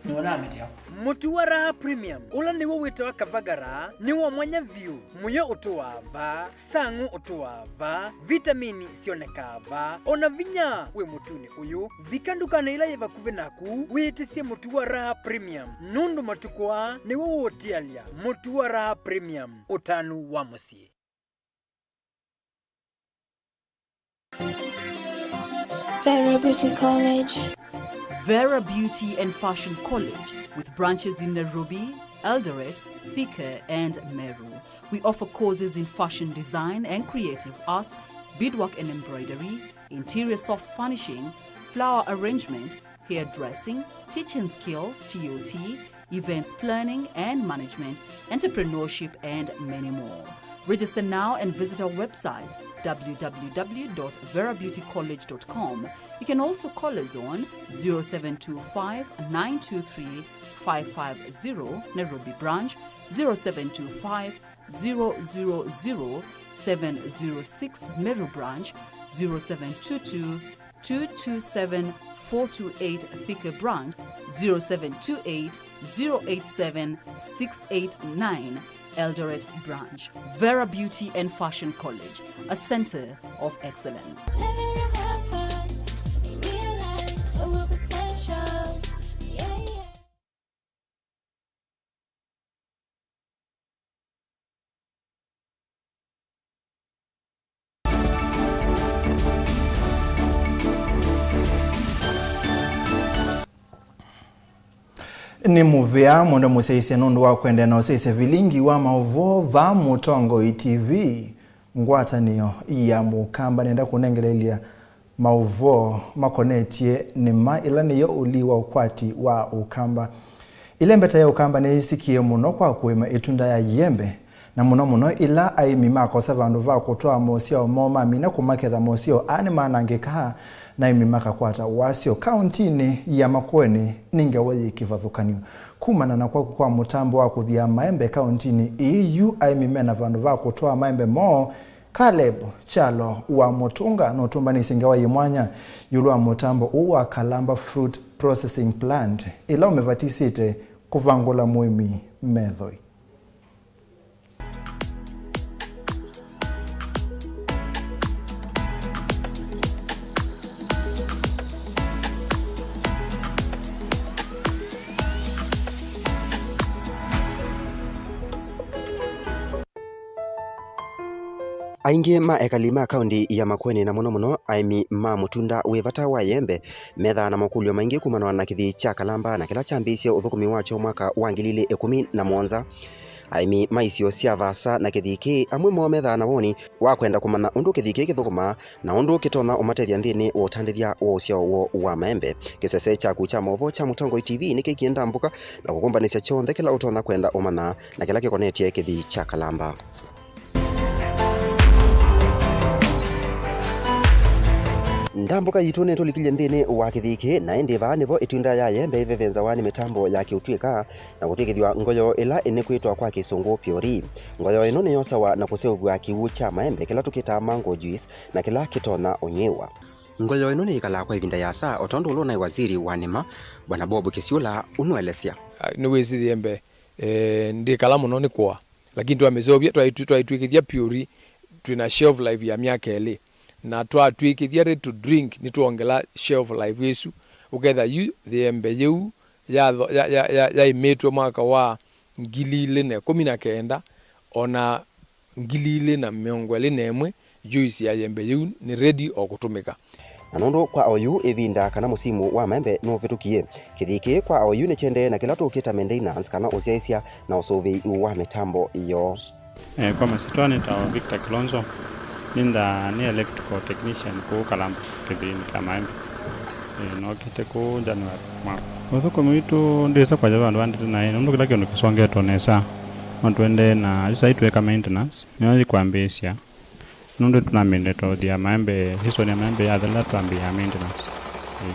Nĩwona mĩtĩ yao. Mũtu wa Raha Premium, ũla nĩw'o wĩtawa Kavagara, nĩ wa mwanya vyũ. Mũyo ũtũaa vaa, sang'ũ ũtũaa vaa, vitamini syonekaa vaa, o na vinya wĩ mũtunĩ ũyũ. Vika ndukanĩ ĩla yĩ vakuvĩ naku, wĩtĩsye mũtu wa Raha Premium, nũndũ matukũ aa nĩw'o ũũtialya. Mũtu wa Raha Premium, ũtanu wa mũsyĩ. Vera Beauty College. Vera Beauty and Fashion College, with branches in Nairobi, Eldoret, Thika, and Meru. We offer courses in fashion design and creative arts, beadwork and embroidery, interior soft furnishing, flower arrangement, hairdressing, teaching skills, T O T, events planning and management, entrepreneurship, and many more. Register now and visit our website, w w w dot vera beauty college dot com. You can also call us on zero seven two five, nine two three, five five zero, Nairobi branch, zero seven two five, zero zero zero, seven zero six, Meru branch, zero seven two two, two two seven, four two eight, Thika branch, zero seven two eight, zero eight seven, six eight nine, Eldoret branch. Vera Beauty and Fashion College, a center of excellence. Nĩ mũvea mũndũ mũsyaisye nũndũ wa kũendeea na ũsyaisya vilingi wa maũvoo vaa Mũtongoi T V. Ngwatanĩo ya Mũkamba nĩenda kũnengeleelya maũvoo makonetye nĩma, ĩla nĩyo ũlii wa ũkwati wa ũkamba. Ĩlembeta ya ũkamba nĩyĩsikie mũno kwa kũĩma ĩtunda ya yembe, na mũno mũno ĩla aĩmi makosa vandũ va kũtwaa mosyao moo mamina kũmaketha, mosyao aa nĩmanangĩkaa, na aĩmi makakwata wasyo. Kauntinĩ ya Makueni nĩ ngewa yĩ kĩvathũkany'o. Kumana na kwaku kwa mũtambo wa kũthia maembe kauntinĩ ĩĩ, yu aĩmi mena vandũ va kũtwaa maembe moo. Caleb Kyalo wa Mũtũnga nũtũmbanĩsye ngewa yĩ mwanya ĩũlũ wa mũtambo ũũ wa Kalamba Fruit Processing Plant, ĩla ũmĩvatisĩte kũvangũla mũĩmi methoi. Aingĩ ma ekali ma kaũntĩ ya Makueni, na mũno mũno aĩmi ma mũtunda wĩ vata wa ĩembe, methaa na makũlyo maingĩ kumana na kĩthii kya Kalamba na kĩla kyambĩĩisye ũthũkũmi wakyo mwaka wa ngili ilĩ ĩkũmi na mũonza. Aĩmi ma isio sya vaasa na kĩthii kĩĩ, amwe moo methaa na woni wa kwenda kũmanya ũndũ kĩthii kĩĩ kĩthũkũmaa na ũndũ kĩtonya ũmatethya nthĩnĩ wa ũtandĩthya wa ũsyao woo wa maembe. Kĩsese kyaku kya maũvoo kya Mũtongoi T V nĩkĩkie ndambũka na kũkũmbanĩsya kyonthe kĩla ũtonya kwenda ũmanya na kĩla kĩkonetye kĩthii kya Kalamba. Ndambũka yitũ nĩtũlikilye nthĩnĩ wa kĩthii kĩĩ, na ĩndĩ vaa nĩvo ĩtunda ya yembe ĩvevenzawa nĩ mĩtambo ya kĩũtw'ĩka na kũtw'ĩkĩthw'a ngoyo ĩla ĩnĩkwĩtwa kwa Kĩsũngũ puree. Ngoyo ĩno nĩyosawa na kũseũvw'a kĩw'ũ kya maembe kĩla tũkĩtaa mango juice na kĩla kĩtonya ũnywĩwa. Ngoyo ĩno nĩyĩkalaa kwa ĩvinda yĩasa, o tondũ ũla ũnaĩ waziri wa nĩma, Bwana Bob Kĩsyũla, ũnũelesya. Ah, nĩwĩsĩ yembe, eh, ndĩkala mũno nĩ kũa, lakini twamĩseũvya, twaitw'ĩ-, twaitw'ĩkĩthya puree, twĩ na shelf life ya myaka ĩlĩ, na twatw'ĩkĩthya ready to drink, nĩtwongela shelf life ĩsu. Ũkethĩa yu ĩembe yĩu yatho-, ya, ya, ya, yaĩmĩtwe mwaka wa ngili ilĩ na ĩkũmi na kenda, o na ngili ilĩ na mĩongo ĩlĩ na ĩmwe, juice ya ĩembe yĩu nĩ ready o kũtũmĩka. Na nũndũ kwa oyu ĩvinda kana mũsimu wa maembe nũvĩtũkie, kĩthii kĩĩ kwa oyu nĩkyendee na kĩla tũkĩta maintenance kana ũsyaĩĩsya na ũsũvĩi wa mĩtambo yoo. Eh, kwa masyĩtwa nĩtawa Victor Kilonzo, nĩndaa nĩ electrical technician kũu Kalamba kĩthiinĩ kya maembe. Eh, nookĩte kũu January mwaka. Ũthũkũmi witũ ndwĩsa kwasya vandũ vandĩte naĩ, nũndũ kĩla kĩndũ kĩsongetwe nesa. No tũendee na yu saĩ twĩka maintenance, nĩyo yĩkwambĩĩsya. Nũndũ tũnambĩĩe tũthia maembe, season ya maembe yathela twambĩĩa maintenance. Ĩĩ.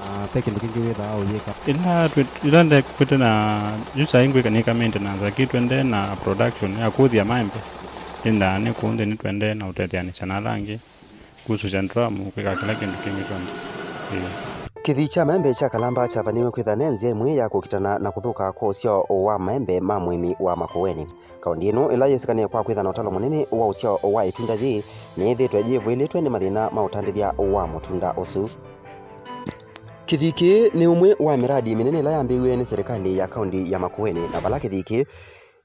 Na ve kĩndũ kĩngĩ wĩthaa ũyĩka? Ĩla twĩ-, ĩla ndekwĩte na yu saĩ ngwĩka nĩka maintenance, lakini twendee na production ya kũthia maembe. Ĩndaa nĩ kũu nthĩ nĩtwendee na ũtetheanĩsya na ala angĩ, kusũsya drum, kwĩka kĩla kĩndũ kĩngĩ kyonthe. Ĩĩ. Kĩthii kya maembe kya Kalamba kyavaniwe kwĩtha ne nzĩa ĩmwe ya kũkitana na kũthũka kwa ũsyao wa maembe ma mũĩmi wa Makueni. Kaũndĩ ĩno, ĩla yĩsĩkanĩe kwa kwĩtha na ũtalo mũnene wa ũsyao wa ĩtunda yĩĩ, nĩyĩthĩĩtwe yĩvũĩlĩtwe nĩ mathĩna ma ũtandĩthya wa mũtunda ũsu. Kĩthii kĩĩ nĩ ũmwe wa mĩradi mĩnene ĩla yambĩĩiw'e nĩ serikali ya kaũndĩ ya Makueni, na vala kĩthii kĩĩ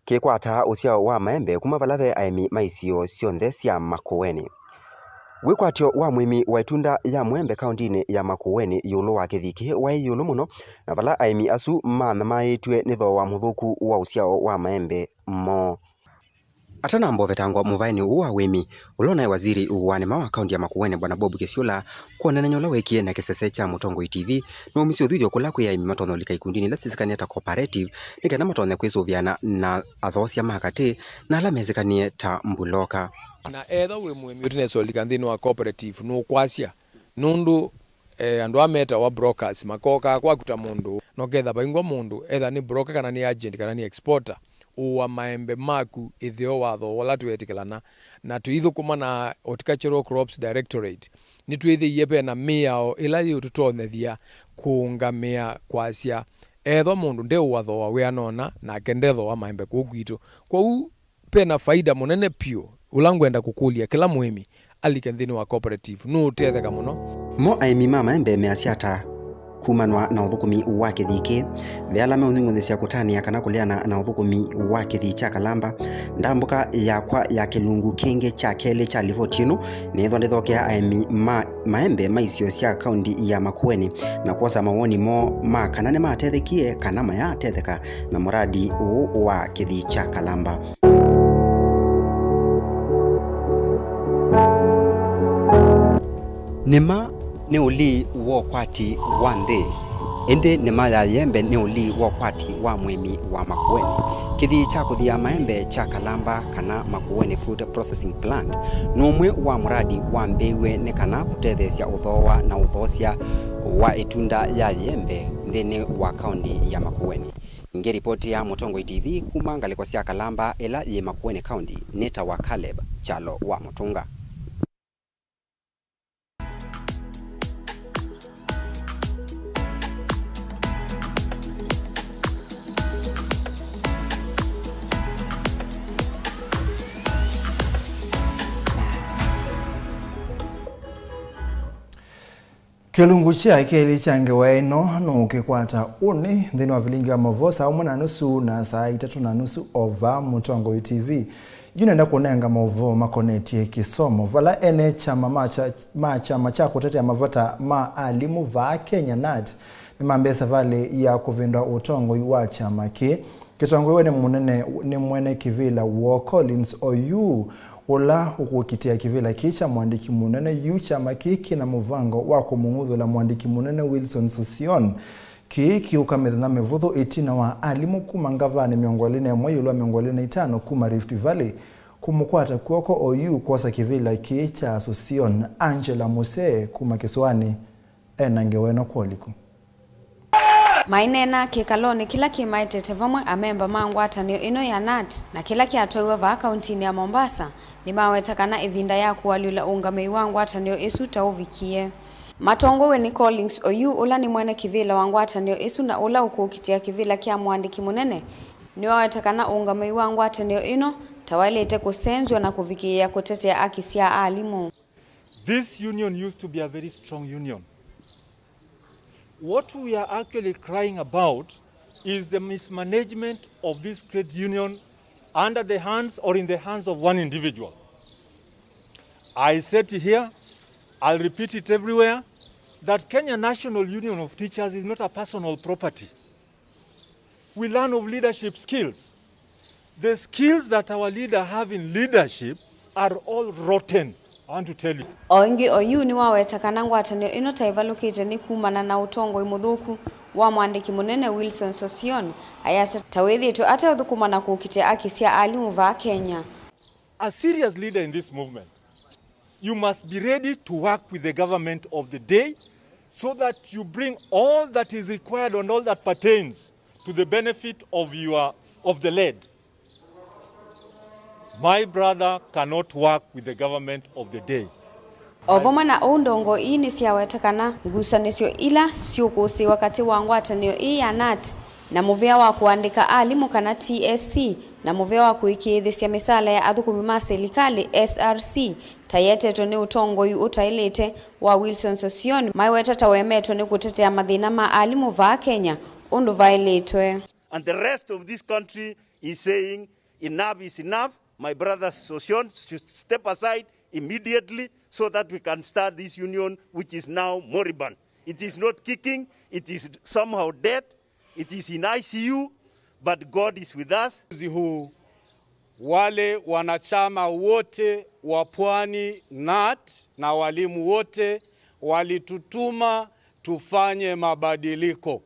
kĩkwataa ũsyao wa maembe kuma vala ve aĩmi ma isio syonthe sya Makueni. Wĩkwatyo wa mũĩmi wa ĩtunda ya mũembe kaũndĩnĩ ya Makueni ĩũlũ wa kĩthii kĩĩ waĩ ĩũlũ mũno, na vala aĩmi asu manyamalĩtw'e nĩ thooa mũthũku wa ũsyao wa maembe moo. Atanamba ũvetangwa mũvaĩnĩ ũũ wa ũĩmi, ũla ũnaĩ waziri ũũanĩ ma wa kaũndĩ ya Makueni, Bwana Bob Kĩsyũla, kwonanany'a ũla weekie na kĩsese kya Mũtongoi T V, nĩwaumisye ũthw'ĩo kũla kwĩ aĩmi matonya ũlika ikundinĩ ila syĩsĩkanĩe ta cooperative, nĩ kana matonye kwĩsũvĩana na athoosya ma katĩ na ala mesĩkanĩe ta mbuloka. Na ethwa wĩ mũĩmi ũtanesa ũlika nthĩnĩ wa cooperative, nũkwasya, nũndũ, eh, andũ aa metawa brokers makokaa kwaku ta mũndũ, na ũketha vaingwa mũndũ, etha nĩ broker kana nĩ agent kana nĩ exporter, ũũa maembe maku ĩtheo wa thooa ũla tweetĩkĩlana, na tũithũkũma na Horticultural Crops Directorate, nĩtwĩthĩie ve na mĩao ĩla yĩũtũtonyethya kũũngamĩa kwasya, ethwa mũndũ ndeũũa thooa wĩana ũna, nake ndethooa maembe kũu kwitũ. Kwoou, ve na faida mũnene vyũ ũla ngwenda kũkũlya kĩla mũĩmi alike nthĩnĩ wa cooperative, nũũtetheka mũno. Mo aĩmi ma maembe measya ata? Kumanwa na ũthũkũmi wa kĩthii kĩĩ, ve ala meũnyung'unyĩsya kũtanĩa kana kũleana na ũthũkũmi wa kĩthii kya Kalamba. Ndambũka yakwa ya kĩlungu kĩngĩ kya kelĩ kya livoti ĩno nĩthwa ndĩthokea aĩmi ma maembe ma isio sya kaũndĩ ya Makueni na kwosa mawoni moo ma kana nĩmatethekie kana mayatetheka na mũradi ũũ wa kĩthii kya Kalamba. Nĩma nĩ ũlii wa ũkwati wa nthĩ, ĩndĩ nĩma ya ĩembe nĩ ũlii wa ũkwati wa mũĩmi wa Makueni. Kĩthii kya kũthia maembe kya Kalamba kana Makueni Fruit Processing Plant nĩ ũmwe wa mũradi wambĩĩw'e nĩ kana kũtetheesya ũthooa na ũthoosya wa ĩtunda ya ĩembe nthĩnĩ wa kaũndĩ ya Makueni. Ngĩlipotĩa Mũtongoi T V kuma ngalĩko sya Kalamba ĩla yĩ Makueni County, nĩtawa Caleb Kyalo wa Mũtũnga. Kĩlungu kya kelĩ kya ngewa ĩno nũũkĩkwata ũnĩ nthĩnĩ wa vilingi wa maũvoo saa ũmwe na nusu na saa itatũ na nusu o vaa Mũtongoi T V. Yu nenda kũnenga maũvoo makonetye kĩsomo, vala ene kyama ma kya-, ma kyama kya kũtetea mavata ma alimũ vaa Kenya, nat, nĩmambĩĩe savalĩ ya kũvĩndũa ũtongoi wa kyama kĩĩ. Kĩtongoew'e nĩ mũnene, nĩ mwene kĩvĩla woo Collins Oyuu, ũla ũkũkitĩa kĩvĩla kĩĩ kya mũandĩki mũnene yu kyama kĩĩ kĩna mũvango wa kũmũng'uthũla mũandĩki mũnene Wilson Sossion. Kĩĩ kĩũka mĩthenya mĩvũthũ ĩtina wa alimũ kuma ngavanĩ mĩongo ĩlĩ na ĩmwe ĩũlũ wa mĩongo ĩlĩ na itano kuma Rift Valley kũmũkwata kw'oko Oyuu kwosa kĩvĩla kĩĩ kya Sossion. Angela Musee kuma kĩsũanĩ ena ngewa ĩno kwa ũliku. Maineena kĩkalonĩ kĩla kĩmaetete vamwe amemba ma ngwatanĩo ĩno ya nat na kĩla kyatwaiwe vaa kauntinĩ ya Mombasa, nĩmaweta kana ĩvinda ya kũalyũla ũngamĩi wa ngwatanĩo ĩsu ta ũvikie. Matongoew'e nĩ Collins Oyuu, ũla nĩ mwene kĩvĩla wa ngwatanĩo ĩsu na ũla ũkũkitĩa kĩvĩla kya mũandĩki mũnene, nĩwaweta kana ũngamĩi wa ngwatanĩo ĩno ta waĩlĩte kũsenzw'a na kũvikĩĩa kũtetea aki sya alimũ. This union used to be a very strong union. What we are actually crying about is the mismanagement of this credit union under the hands or in the hands of one individual. I said it here, I'll repeat it everywhere, that Kenya National Union of Teachers is not a personal property. We learn of leadership skills. The skills that our leader have in leadership are all rotten, I want to tell you. O ĩngĩ, Oyuu nĩwaweta kana ngwatanĩo ĩno ta ĩvalũkĩte nĩ kumana na ũtongoi mũthũku wa mwandĩki mũnene Wilson Sossion, ayasya ta wĩthĩĩtwe ateũthũkũma na kũkitĩa aki sya alimũ vaa Kenya. A serious leader in this movement, you must be ready to work with the government of the day so that you bring all that is required and all that pertains to the benefit of your, of the led. My brother cannot work with the government of the day. O vamwe na ũu, ndongoi ii nĩsyaweta kana ngusanĩsyo ila syũkũsĩĩwa katĩ wa ngwatanĩo ii ya nat na mũvĩa wa kũandĩka alimũ kana T S C na mũvĩa wa kũĩkĩĩthĩsya mĩsaala ya athũkũmi ma silikalĩ, S R C, ta yetetwe nĩ ũtongoi ũtaĩlĩte wa Wilson Sossion, maiweta ta wemetwe nĩ kũtetea mathĩna ma alimũ vaa Kenya ũndũ vaĩlĩtwe. And the rest of this country is saying, "Enough is enough. My brother Sossion should step aside immediately so that we can start this union which is now moribund. It is not kicking, it is somehow dead, it is in I C U, but God is with us." Huu, wale wanachama wote wa Pwani nat na walimu wote walitutuma tufanye mabadiliko.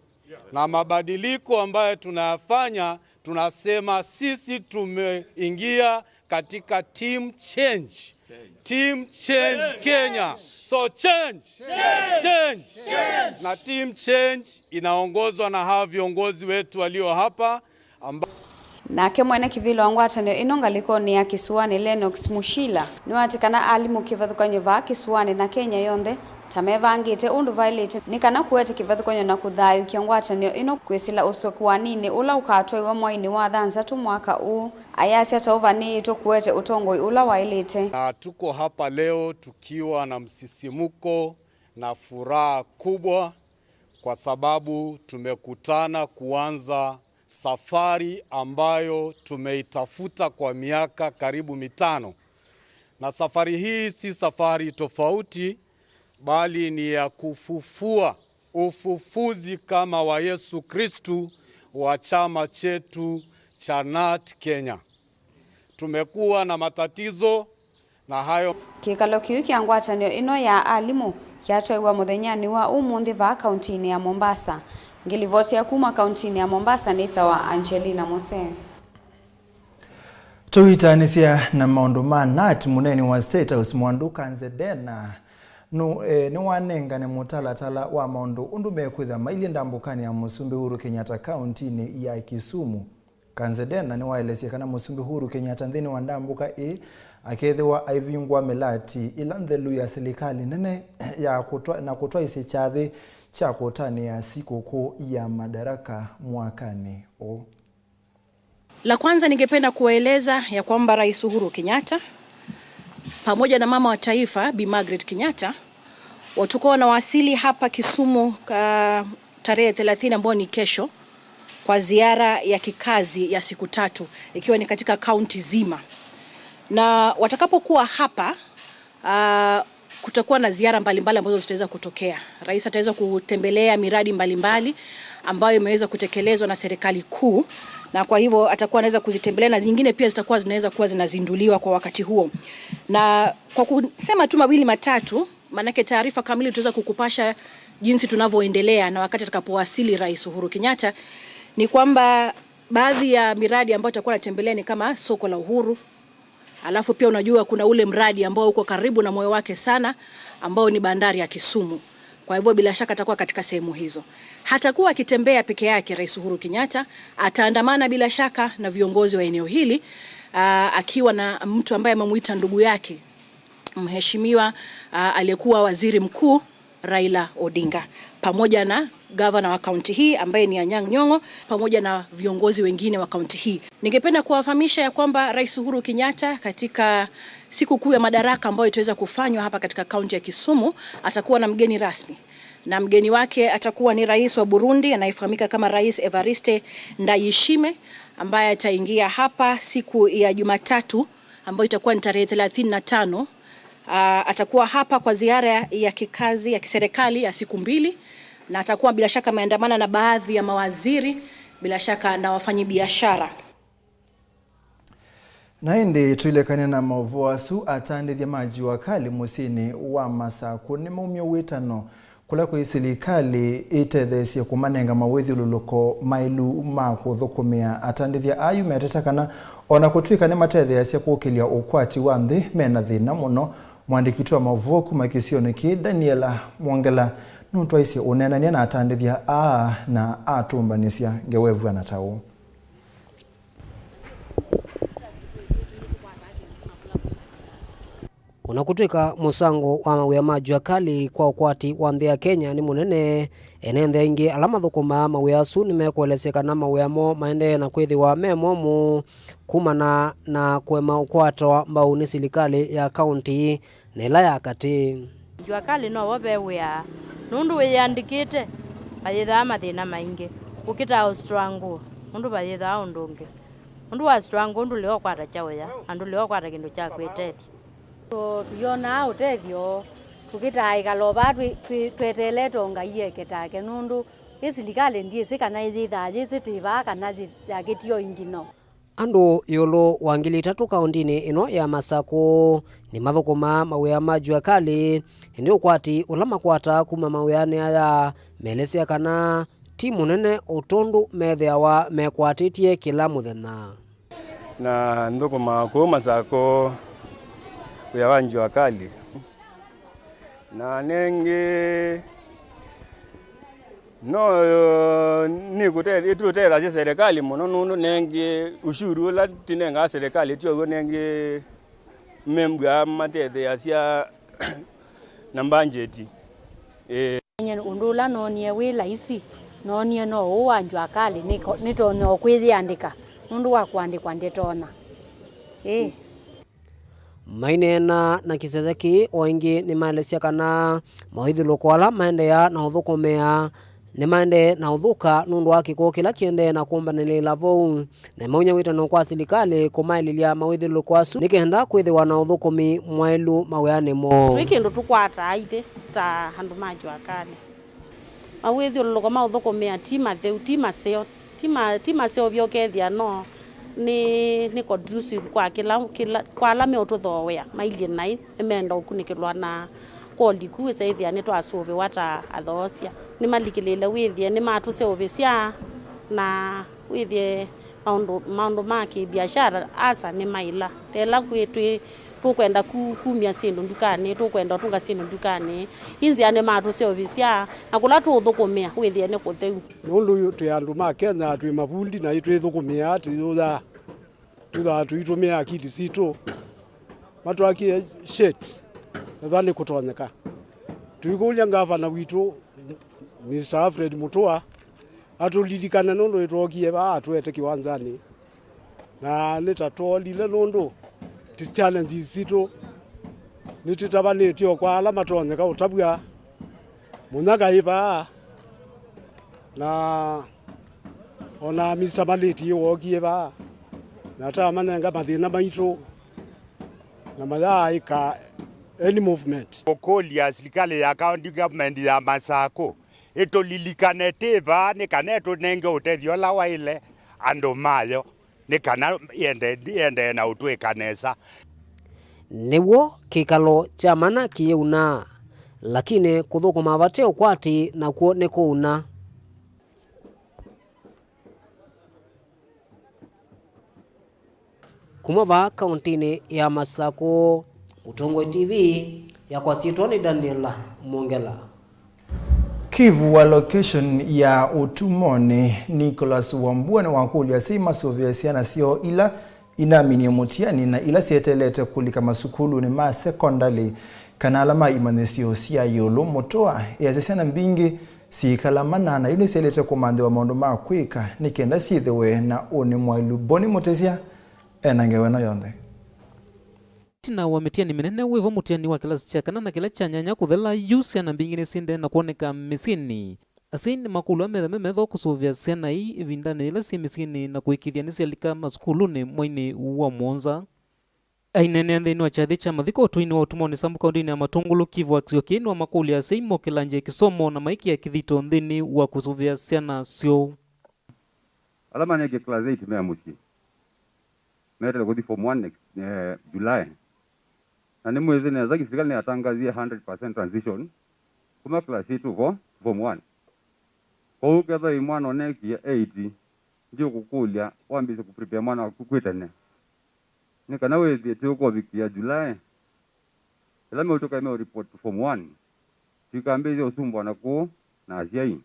Na mabadiliko ambayo tunayafanya, tunasema sisi tumeingia katika team change. Team change Kenya. So change. Change. Na team change inaongozwa na hawa viongozi wetu walio hapa amba- Nake mwene kĩvĩla wa ngwatanĩo ĩno ngalĩkonĩ ya Kĩsũanĩ, Lennox Mushila, nĩwatĩ kana alimũ kĩvathũkany'o vaa Kĩsũanĩ na Kenya yonthe ta mevangĩte ũndũ vaĩlĩte nĩ kana kũete kĩvathũkany'o na kũthayũũkya ngwatanĩo ĩno kwĩsĩla ũsũkũaninĩ ũla ũkatwaĩwa mwainĩ wa thanthatũ mwaka ũũ. Ayasya ta ũvanĩĩtwe kũete ũtongoi ũla waĩlĩte. Na tuko hapa leo tukiwa na msisimuko na furaha kubwa kwa sababu tumekutana kuanza safari ambayo tumeitafuta kwa miaka karibu mitano. Na safari hii si safari tofauti, bali ni ya kufufua ufufuzi kama wa Yesu Kristu wa chama chetu cha nat Kenya. Tumekuwa na matatizo na hayo. Kĩkalo kĩu kya ngwatanĩo ĩno ya alimũ kyatwaiwa mũthenyanĩ wa ũmũnthĩ vaa kauntinĩ ya Mombasa. Ngĩlivotia kuma kauntinĩ ya Mombasa nĩtawa Angelina Mose. Tũitanĩsya na maũndũ ma nat, mũneeni wa State House Mwandu Kanzedena nũ-, eh, nĩwanengane mũtalatala wa maũndũ ũndũ mekwĩtha mailyĩ ndambũkanĩ ya Mũsumbĩ Uhuru Kenyatta kauntinĩ ya Kisumu. Kanzedena nĩwaelesye kana Mũsumbĩ Uhuru Kenyatta nthĩnĩ wa ndambũka ĩĩ akethĩwa aivingũa mĩlati ĩla nthelu ya silikalĩ nene ya kũtwa-, na kũtwaĩsya kyathĩ kya kũtanĩa sikũkũ ya Madaraka mwakanĩ ũũ. La kwanza, ningependa kuwaeleza ya kwamba Rais Uhuru Kenyatta pamoja na mama wa taifa Bi Margaret Kenyatta watakuwa wanawasili hapa Kisumu, ah, tarehe thelathini, ambayo ni kesho, kwa ziara ya kikazi ya siku tatu, ikiwa ni katika kaunti zima. Na watakapokuwa hapa, ah, kutakuwa na ziara mbalimbali ambazo zitaweza kutokea. Rais ataweza kutembelea miradi mbalimbali ambayo imeweza kutekelezwa na serikali kuu, na kwa hivyo atakuwa anaweza kuzitembelea, na nyingine pia zitakuwa zinaweza kuwa zinazinduliwa kwa wakati huo. Na kwa kusema tu mawili matatu, maanake taarifa kamili tutaweza kukupasha jinsi tunavyoendelea na wakati atakapowasili Rais Uhuru Kenyatta, ni kwamba baadhi ya miradi ambayo atakuwa anatembelea ni kama soko la Uhuru, alafu pia unajua kuna ule mradi ambao uko karibu na moyo wake sana, ambao ni bandari ya Kisumu. Kwa hivyo bila shaka atakuwa katika sehemu hizo. Hatakuwa akitembea peke yake Rais Uhuru Kenyatta, ataandamana bila shaka na viongozi wa eneo hili, aa, akiwa na mtu ambaye amemuita ndugu yake, Mheshimiwa, ah, aliyekuwa waziri mkuu, Raila Odinga, pamoja na gavana wa kaunti hii ambaye ni Anyang' Nyong'o, pamoja na viongozi wengine wa kaunti hii. Ningependa kuwafahamisha ya kwamba Rais Uhuru Kenyatta, katika siku kuu ya Madaraka ambayo itaweza kufanywa hapa katika kaunti ya Kisumu, atakuwa na mgeni rasmi. Na mgeni wake atakuwa ni rais wa Burundi anayefahamika kama Rais Evariste Ndayishimiye, ambaye ataingia hapa siku ya Jumatatu, ambayo itakuwa ni tarehe thelathini na tano. Ah, atakuwa hapa kwa ziara ya kikazi ya kiserikali ya siku mbili, na atakuwa bila shaka ameandamana na baadhi ya mawaziri, bila shaka na wafanyabiashara. Na ĩndĩ tũilekane na maũvoo asu, atandĩthya ma Jua Kali mũsyĩnĩ wa Masakũ nĩmaumya wĩtano kũla kwĩ silikalĩ ĩtetheesye kũmanenga mawĩthyũlũlũko maĩlu ma kũthũkũmĩa. Atandĩthya ayu meteta kana o na kũtw'ĩka nĩmatetheeasya kũkĩlya ũkwati wa nthĩ, me na thĩna mũno. Mũandĩki witũ wa maũvoo kuma kĩsionĩ kĩĩ, Daniela Mwongela, nũtwaisye ũneenany'a na atandĩthya aa na atũmbanĩsya ngewa ĩvw'ana ta ũũ. O na kũtw'ĩka mũsango wa mawĩa ma Jua Kali kwa ũkwati wa nthĩ ya Kenya nĩ mũnene, ene nthĩ aingĩ ala mathũkũmaa mawĩa asu nĩmekũelesya kana mawĩa moo maendee na kwĩthĩwa me momũ kumana na kũema ũkwatwa mbau nĩ silikalĩ ya kaunti na ĩla ya katĩ. Jua Kali novo ve wĩa, nũndũ wĩyĩandĩkĩte vayĩthaa mathĩna maingĩ ũkĩtaa ũstrangũ, nũndũ vayĩthaa ũndũ ũngĩ. Nũndũ wa strangũ ndũlea ũkwata kyaũya, na ndũlea ũkwata kĩndũ kya kwĩtethya. Tũ-, tũyonaa ũtethyo tũkĩtaa ĩkala o vaa twĩ-, twĩ-, tweteelete o Ngai eke take, nũndũ ĩ silikalĩ ndyĩsĩ kana yĩthaa yĩsĩ tĩ vaa kana yĩ-, yakĩtie o ĩngĩ no. Andũ ĩũlũ wa ngili itatũ kaũntinĩ ĩno ya Masakũ nĩmathũkũmaa mawĩa ma Jua Kali, ĩndĩ ũkwati ũla makwataa kuma mawĩanĩ aya meelesya kana ti mũnene o tondũ methĩawa mekwatĩtye kĩla mũthenya. Na nthũkũmaa kũu Masakũ wĩa wa Jua Kali. Na nengĩ, no, nĩkũte-, ĩtũtethasya serikali mũno nũndũ nengĩ ushuru ũla tũnengaa serikali ti ũw'o nengĩ membwa matetheeasya na mbanjeti. Ĩĩ. Nye ũndũ ũla noonie wĩ laisi, noonie no ũũ wa Jua Kali, nĩko-, nĩtonya o kwĩyĩandĩka nũndũ wa kũandĩkwa ndĩtonya. Ĩĩ. Maineena na kĩsese kĩĩ, o aingĩ nĩmaelesya kana mawĩthyũlũlũko ala maendeea na ũthũkũmĩa nĩmaendee na ũthũka nũndũ wa kĩko kĩla kĩendee na kũmbanĩlĩĩla vau, na maumya wĩtano kwa silikalĩ kũmaĩlĩlya mawĩthyũlũlũko asu nĩ kenda kwĩthĩwa na ũthũkũmi mwaĩlu mawĩanĩ moo. Twĩ kĩndũ tũkwataa ithyĩ ta andũ ma Jua Kali. Mawĩthyũlũlũko ma ũthũkũmĩa ti matheu, ti maseo, ti ma-, ti maseo vyũ ũkethĩa no nĩ, nĩ conducive kwa kĩla, kĩla, kwa ala meũtũthooea mailyĩ naĩ, nĩmeenda ũkunĩkĩlwa na kwoli ku wĩsa ĩthĩa nĩtwasũvĩwa ta athoosya. Nĩmalikĩlĩĩle wĩthĩe nĩmatũseũvĩsya na wĩthĩe maũndũ, maũndũ ma kĩbiashara asa nĩmaĩla. Tela kwĩ twĩ, tũkwenda ku-, kumya syĩndũ ndukanĩ, tũkwenda ũtũnga syĩndũ ndukanĩ. Ĩ nzĩa nĩmatũseũvĩsya, na kũla tũũthũkũmĩa wĩthĩe nĩ kũtheu. Nũndũ twĩ andũ ma Kenya, twĩ mavundi na nĩtwĩthũkũmĩaa, tũyũyaa, twĩthaa tũitũmĩa akili sitũ. Matwakĩe sheds, ethwa nĩ kũtonyeka. Tũikũlya ngavana witũ, Mister Alfred Mutua, atũlilikane nũndũ nĩtwookie vaa atũete kĩwanzanĩ. Na nĩ ta twoolile nũndũ ti challenges sitũ nĩtĩtavanĩtye o kwa ala matonyeka ũtavw'a. Mũnyaka ĩ vaa, na o na Mister Malĩti wookie vaa, na atamanenga mathĩna maitũ, na mayaaĩka any movement. Kũkũlya silikalĩ ya county government ya Masakũ ĩtũlilikane twĩ vaa nĩ kana ĩtũnenge ũtethyo ũla waĩle andũ mayo nĩ kana ĩende-, ĩendee na ũtwĩka nesa. Nĩw'o kĩkalo kya mana kĩyĩuna, lakini kũthũkũma vate ũkwati nakw'o nĩ kũuna. Kuma vaa kauntinĩ ya Masakũ, Mũtongoi T V, yakwa syĩtwa nĩ Daniel Mwongela. Kĩvu wa location ya Ũtumonĩ, Nicholas Wambua, nĩwakũlya asyai masũvĩe syana syoo ila inaminie mũtiani na ila syeteelete kũlika masukulunĩ ma sekondalĩ kana ala ma imanyĩsyo sya ĩũlũ mũtũa, ĩasya syana mbingĩ syĩkala manana yu nĩsyaĩlĩte kũmanthĩwa maũndũ ma kwĩka nĩ kenda syĩthĩwe na ũnĩ mwaĩlu. Boni Mũtĩsya ena ngewa ĩno yonthe. Ĩtina wa mĩtiani mĩnene, wĩvo mũtiani wa kĩlasi kya kana na kĩla kya nyanya kũthela yu, syana mbingĩ nĩsyĩendee na kwoneka mĩsyĩnĩ. Asyai nĩmakũlw'a methe me metho kũsũvĩa syana ii ĩvindanĩ yĩla syĩ mĩsyĩnĩ na kũĩkĩĩthya nĩsyalika masukulunĩ mweinĩ wa mũonza. Aineenea nthĩnĩ wa kyathĩ kya mathiko ũtũinĩ wa Ũtumonĩ Sambu kaũndĩnĩ ya Matũngũlũ, Kivu Akisio Kĩĩ nĩwamakũlya asyai mokĩlangye kĩsomo na maĩkĩa kĩthito nthĩnĩ wa kũsũvĩa syana syoo. Ala manĩkie class eight me mũsyĩ meteele kũthi form one next, eh, July. Na nĩmwĩsĩ nesa, kĩsilikalĩ nĩyatangazie hundred percent transition kuma class eight to fo-, form one. Kwoou kethwa wĩ mwana ũneekie eight, ndiũkũkũlya wambĩĩsye kũprepare mwana waku kwĩ tene, nĩ kana wĩthĩe ti ũkovikĩa July. Ĩla meũtw'ĩka meũreport form one, tũikambĩĩsye ũsumbũa na kũũ na asyai.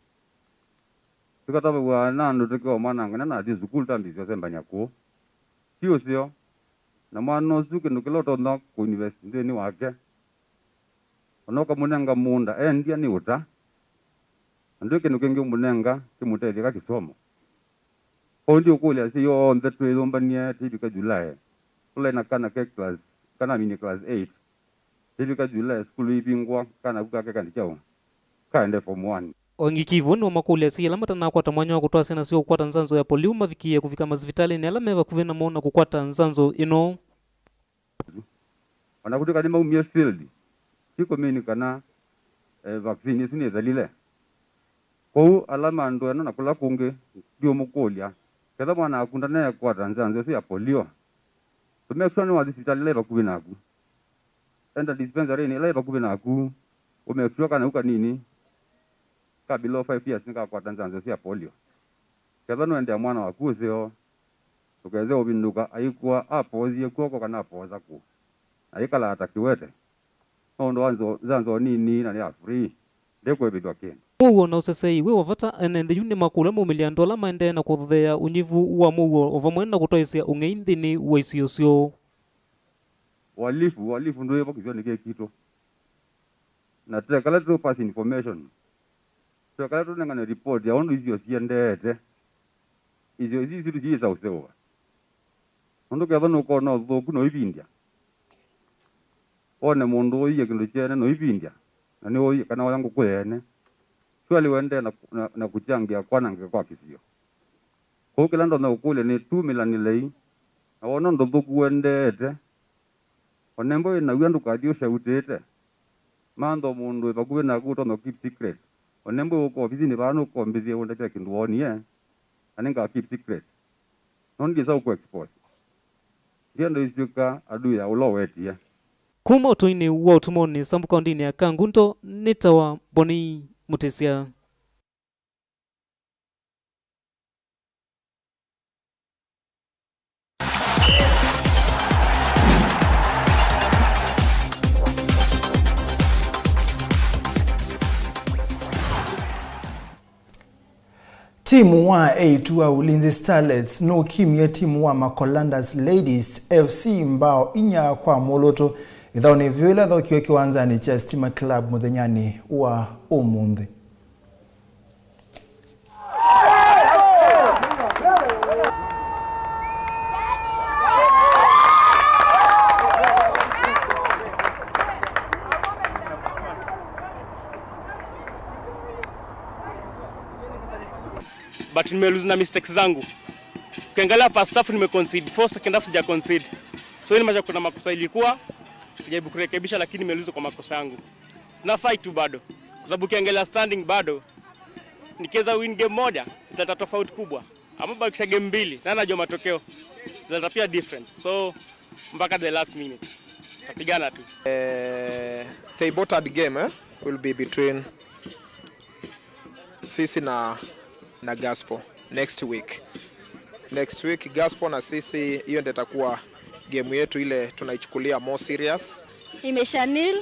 Tũkatavaw'a na andũ tũkĩwa mwanangana na athi sukulu twambĩĩsye ũsembany'a kũũ. Ti ũseo, na mwana ũsu kĩndũ kĩla ũtonya kũinvest nthĩnĩ wake, ona ũkamũnenga mũũnda endya nĩ ũta, na ndwĩ kĩndũ kĩngĩ ũmũnenga kĩmũtethya ka kĩsomo. Kwoou ndiũkũlya asyai onthe twĩyũmbany'e tĩivika July, ũla ĩna kana ke class, kana amini class eight, tĩivika July sukulu ivingwa, kana ku kake kandi kyaũ, kaende form one. Oingi Kivu nĩwamakũlya asyai ala matanakwata mwanya wa kũtwaa syana syoo kũkwata nzanzo ya polio mavikĩĩe kũvika masivitalĩnĩ ala me vakuvĩ namo na kũkwata nzanzo ĩno. O na kũtw'ĩka nĩmaumie field, ti kũmini kana, eh, vaccine ĩsu nĩthelile. Kwoou ala ma ndũeno na kũla kũngĩ, ndiũmũkũlya, ketha mwana waku ndaneekwata nzanzo ĩsu ya polio, tũmekĩwa nĩwathi sivitalĩ ĩla ĩ vakuvĩ naku. Enda dispensary-inĩ ĩla ĩ vakuvĩ naku, ũmekĩwa kana kau kanini ka below five years nĩkakwata nzanzo sya polio. Kethwa nũendea mwana waku ũseo, ndũkese ũvindũka aikw'a apoosie kw'oko kana apoosa kũũ, na aikalaa ta kĩwete. Nũndũ wa nzo-, nzanzo nini na nĩ ya free, ndĩkũĩvĩthw'a kĩndũ. Mũuo na ũsesei wĩ wa vata, ene nthĩ yu nĩmakũlw'a maumĩlye andũ ala maendee na kũtheea ũnyivu wa mũuo o vamwe na kũtwaĩsya ũng'ei nthĩnĩ wa isio syoo. Uhalifu, uhalifu ndwĩ vo kĩsionĩ kĩĩ kitũ. Na twekala tũ pass information. Twekala tũnengane report ya ũndũ isio siendeete. Isio isu sitũ siĩsa ũseũva. Nũndũ kethwa nũkona ũthũku noivindya. Wone mũndũ ũiye kĩndũ kyene noivindya. Na nĩũĩ kana oya ngũkũ yene. Surely wendee na, na, na kũkyangĩa kwanangĩka kwa kĩsio. Kwoou kĩla ndonya kũkũlya nĩ tumĩla nĩ lei, na wona ũndũ thũku ũendeete, o nembwe wĩ naw'o ndũkathi ũsyautĩte. Mantha o mũndũ wĩ vakuvĩ naku ũtonya keep secret. O nembwe ũka ofisinĩ vaa nũkombĩthye ũndavya kĩndũ woonie, na nĩnga keep secret. No ndyĩsa ũkũ expose. Ndyenda ĩsyũka adui ya ũla ũwetie. Kuma ũtũinĩ wa Ũtumonĩ Sambu kaũndĩnĩ ya Kangundo, nĩtawa Boni Mũtĩsya. Timu wa eĩtu wa Ulinzi Starlets nũkimie timu wa Makolandas Ladies F C mbao inya kwa mũlũtũ ĩthaonĩ vyũ ĩla ĩthookiwe kĩwanzanĩ kya Stima Club mũthenyanĩ wa ũmũnthĩ. But nimelose na mistakes zangu. Ukiangalia first half nimeconcede four, second half sija concede. So hii inamaanisha kuna makosa ilikuwa, najaribu kurekebisha, lakini nimelose kwa makosa yangu. Na fight tu bado. Kwa sababu ukiangalia standing bado, nikiweza win game moja, italeta tofauti kubwa. Ama bakisha game mbili, na najua matokeo. Italeta pia difference. So, mpaka the last minute. Tapigana tu. Eh, the important game, eh, will be between sisi na, na Gospel next week. Next week, Gospel na sisi, hiyo ndio itakuwa game yetu ile tunaichukulia more serious. Imeisha nil,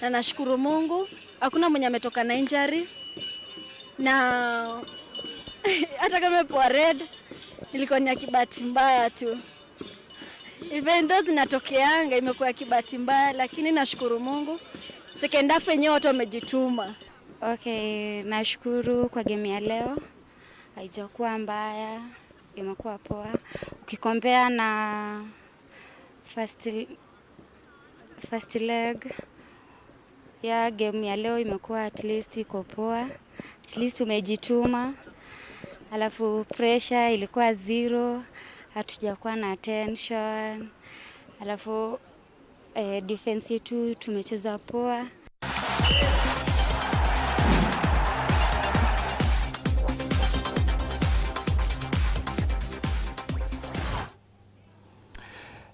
na nashukuru Mungu. Hakuna mwenye ametoka na injury. Na hata kama imepewa red, ilikuwa ni ya kibahati mbaya tu. Even though zinatokeanga, imekuwa ya kibahati mbaya, lakini nashukuru Mungu. Second half yenyewe watu wamejituma. Okay, nashukuru kwa game ya leo. Haijakuwa mbaya, imekuwa poa. Ukikompea na first, first leg ya game ya leo imekuwa at least iko poa. At least umejituma. Alafu pressure ilikuwa zero, hatujakuwa na tension. Alafu, eh, defense yetu tumecheza poa.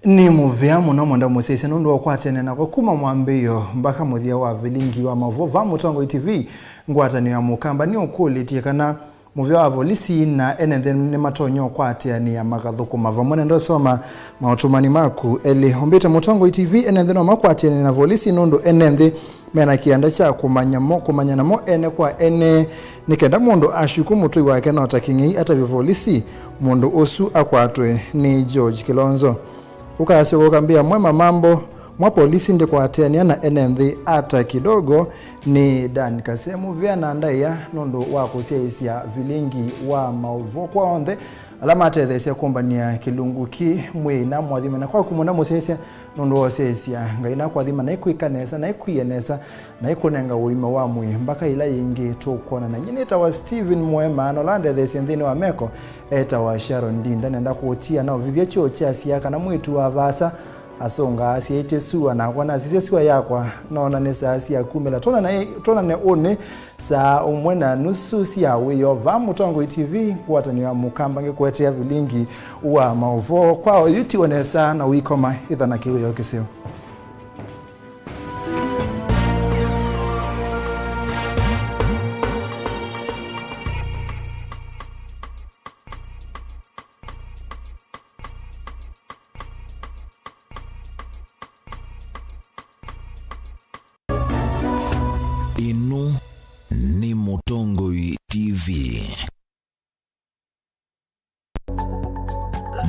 Nĩ mũvea mũno mwenda mũsyaĩĩsya nũndũ wa ũkwatene nakwa kuma mwambĩĩo mbaka mũthya wa vilingi wa maũvoo vaa Mũtongoi T V. Ngwatanĩo ya Mũkamba nĩũkũlĩtye kana mũvea wa volisi na ene nthĩ nĩmatonya ũkwatĩanĩa makathũkũma vamwe. Nenda ũsoma maũtũmani maku elĩ. Ũmbĩte Mũtongoi T V, ene nthĩ no makwatĩanĩe na volisi nũndũ ene nthĩ mena kĩanda kya kũmanya mo, kũmanya namo ene kwa ene, nĩ kenda mũndũ ashukũ mũtũi wake no ta kĩng'ei atavye volisi, mũndũ ũsu akwatwe nĩ George Kilonzo. Ũkasyoka ũkambĩa mwe mamambo mwa polisi ndĩkwatĩanĩa na ene nthĩ ata kidogo. Nĩ Dan Kase mũvea na ndaĩa nũndũ wa kũsyaĩĩsya vilingi wa maũvoo kwa onthe ala matetheesya kũmbanĩa kĩlungu kĩ. Mwĩai na mwathime na kwaku mũna mũsyaĩĩsya nũndũ wa ũsyaĩĩsya. Ngai nakwathima na ikwĩka nesa na ikwĩe nesa na ikũnenga ũima wa mwĩĩ mbaka ĩla yĩngĩ tũkwonana. Nyie nĩtawa Steven Mũema, na ũla ndetheesye nthĩnĩ wa meko etawa Sharon Ndinda. Nenda kũũtia na ũvithya kyoo kyasya kana mwĩĩtu wa vaasa asũngaa asyaĩtye sua, nakwa nasisya sua yakwa, noona nĩ saa sya kumĩla. Twonane, twonane ũnĩ saa ũmwe na nusu sya wĩoo vaa Mũtongoi T V, ngwatanĩo ya Mũkamba ngĩkũetea vilingi wa maũvoo. Kwa oyu tiwe nesa na ũikoma, ĩtha na kĩwĩoo kĩseo. Ĩno nĩ Mũtongoi T V.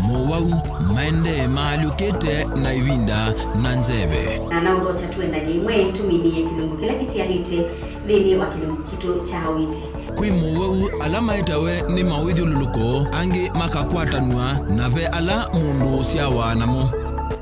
Mowau maendee maalyũkĩte na ĩvinda na nzeve. Na naũthokya tũendany'e ĩmwe tũminĩe kĩlungu kĩla kĩtialĩte nthĩnĩ wa kĩlungu kitũ kya ũiiti. Kwĩ mowau ala maetawe nĩ mawĩthyũlũlũko, angĩ makakwatanw'a, na ve ala mũndũ ũsyawa namo.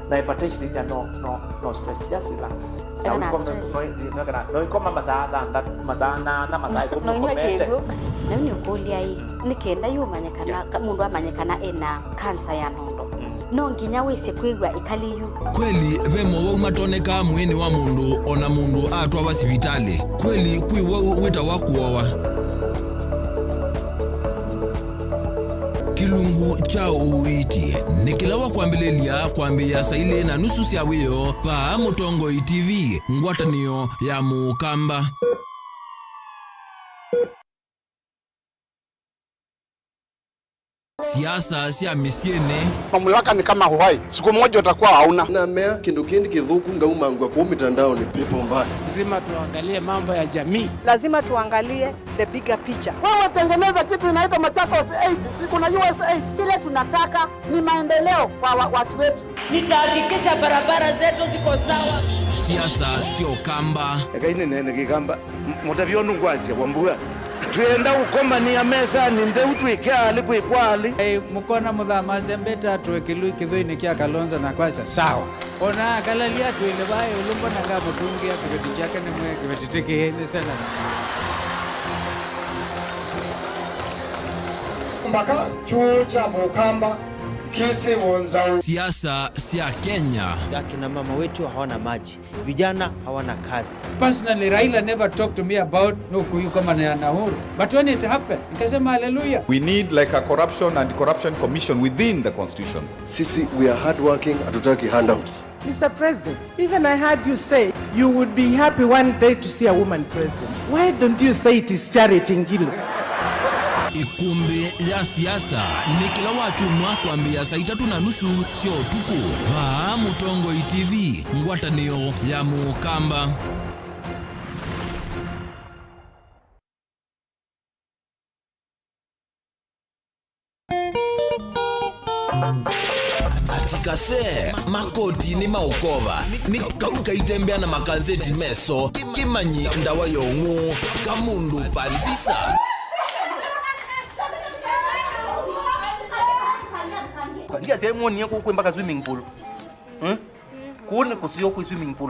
Na hypertension ĩndĩ no, no, no stress, just relax. Ena na stress. No, no, no, no, no, ikoma masaa thanthatũ, masaa nana, masaa ĩkũmi ũkomete. No inywa kĩw'ũ. Na yu nĩũkũlya ĩ, nĩ kenda yu ũmanye kana, yeah, ka-, mũndũ amanye kana ena kansa ya nondo. Mm. No nginya wĩsĩ kwĩw'a ĩkali yu. Kweli, ve mowau matonekaa mwĩĩnĩ wa mũndũ, o na mũndũ atwawa sivitalĩ. Kweli, kwĩ wau wĩtawa kũowa. Kĩlungu kya ũiiti nĩ kĩla wa kwambĩlĩlya kwambĩĩa saa ilĩ na nusu sya wĩoo vaa Mũtongoi T V, ngwatanĩo ya Mũkamba. Siasa sya mĩsyĩnĩ. Mamlaka ni kama uhai, siku moja utakuwa hauna. Na mea kĩndũ kĩndĩ kĩthũku ngaumangwa kũu mitandaoni, pepo mbaya. Lazima tuangalie mambo ya jamii. Lazima tuangalie the bigger picture. Wewe tengeneza kitu inaitwa Machakos eight, si kuna U S eight. Kile tunataka ni maendeleo kwa wa-, watu wetu. Nitahakikisha barabara zetu ziko sawa. Siasa sya Ũkamba. Ekai nĩneene Kĩkamba. M-, mũtavyo nũkwasya Wambua. Twĩenda ũkomanĩa mesanĩ ntheu twĩke alĩ kwĩkwa alĩ. Ei, mũkona mũthama asembete atũe kĩlui kĩthũinĩ kya Kalonzo na kwasya, sawa. Ona akalalia atũĩle vaa ĩũlũ, mbona ngamũtũngĩa kĩveti kyake nĩ mwĩe kĩveti tĩkĩĩ nĩ sela. Mbaka kyũũ kya Mũkamba kĩsĩ wonzaũ. Siasa sya Kenya. Akina mama wetu hawana maji. Vijana hawana kazi. Personally, Raila never talked to me about no kuyu kama na Uhuru. But when it happened, nikasema, hallelujah. We need, like, a corruption and corruption commission within the constitution. Sisi, we are hardworking, hatutaki handouts. Mister President, even I heard you say you would be happy one day to see a woman president. Why don't you say it is Charity Ngilu? Ĩkũmbĩ ya siasa nĩ kĩla wakyumwa kwambĩĩa saa itatũ na nusu sya ũtukũ, vaa Mũtongoi T V, ngwatanĩo ya Mũkamba. Atikase, makoti nĩ maũkova, nĩ kau kaitembea na makanzeti meso, kĩmanyi ndawa ya ũng'ũ, kamũndũ Paris Visa. Ndiasya mwonie kũkwĩ mpaka swimming pool. Hmm? Kũu nĩ kũseo kwĩ swimming pool.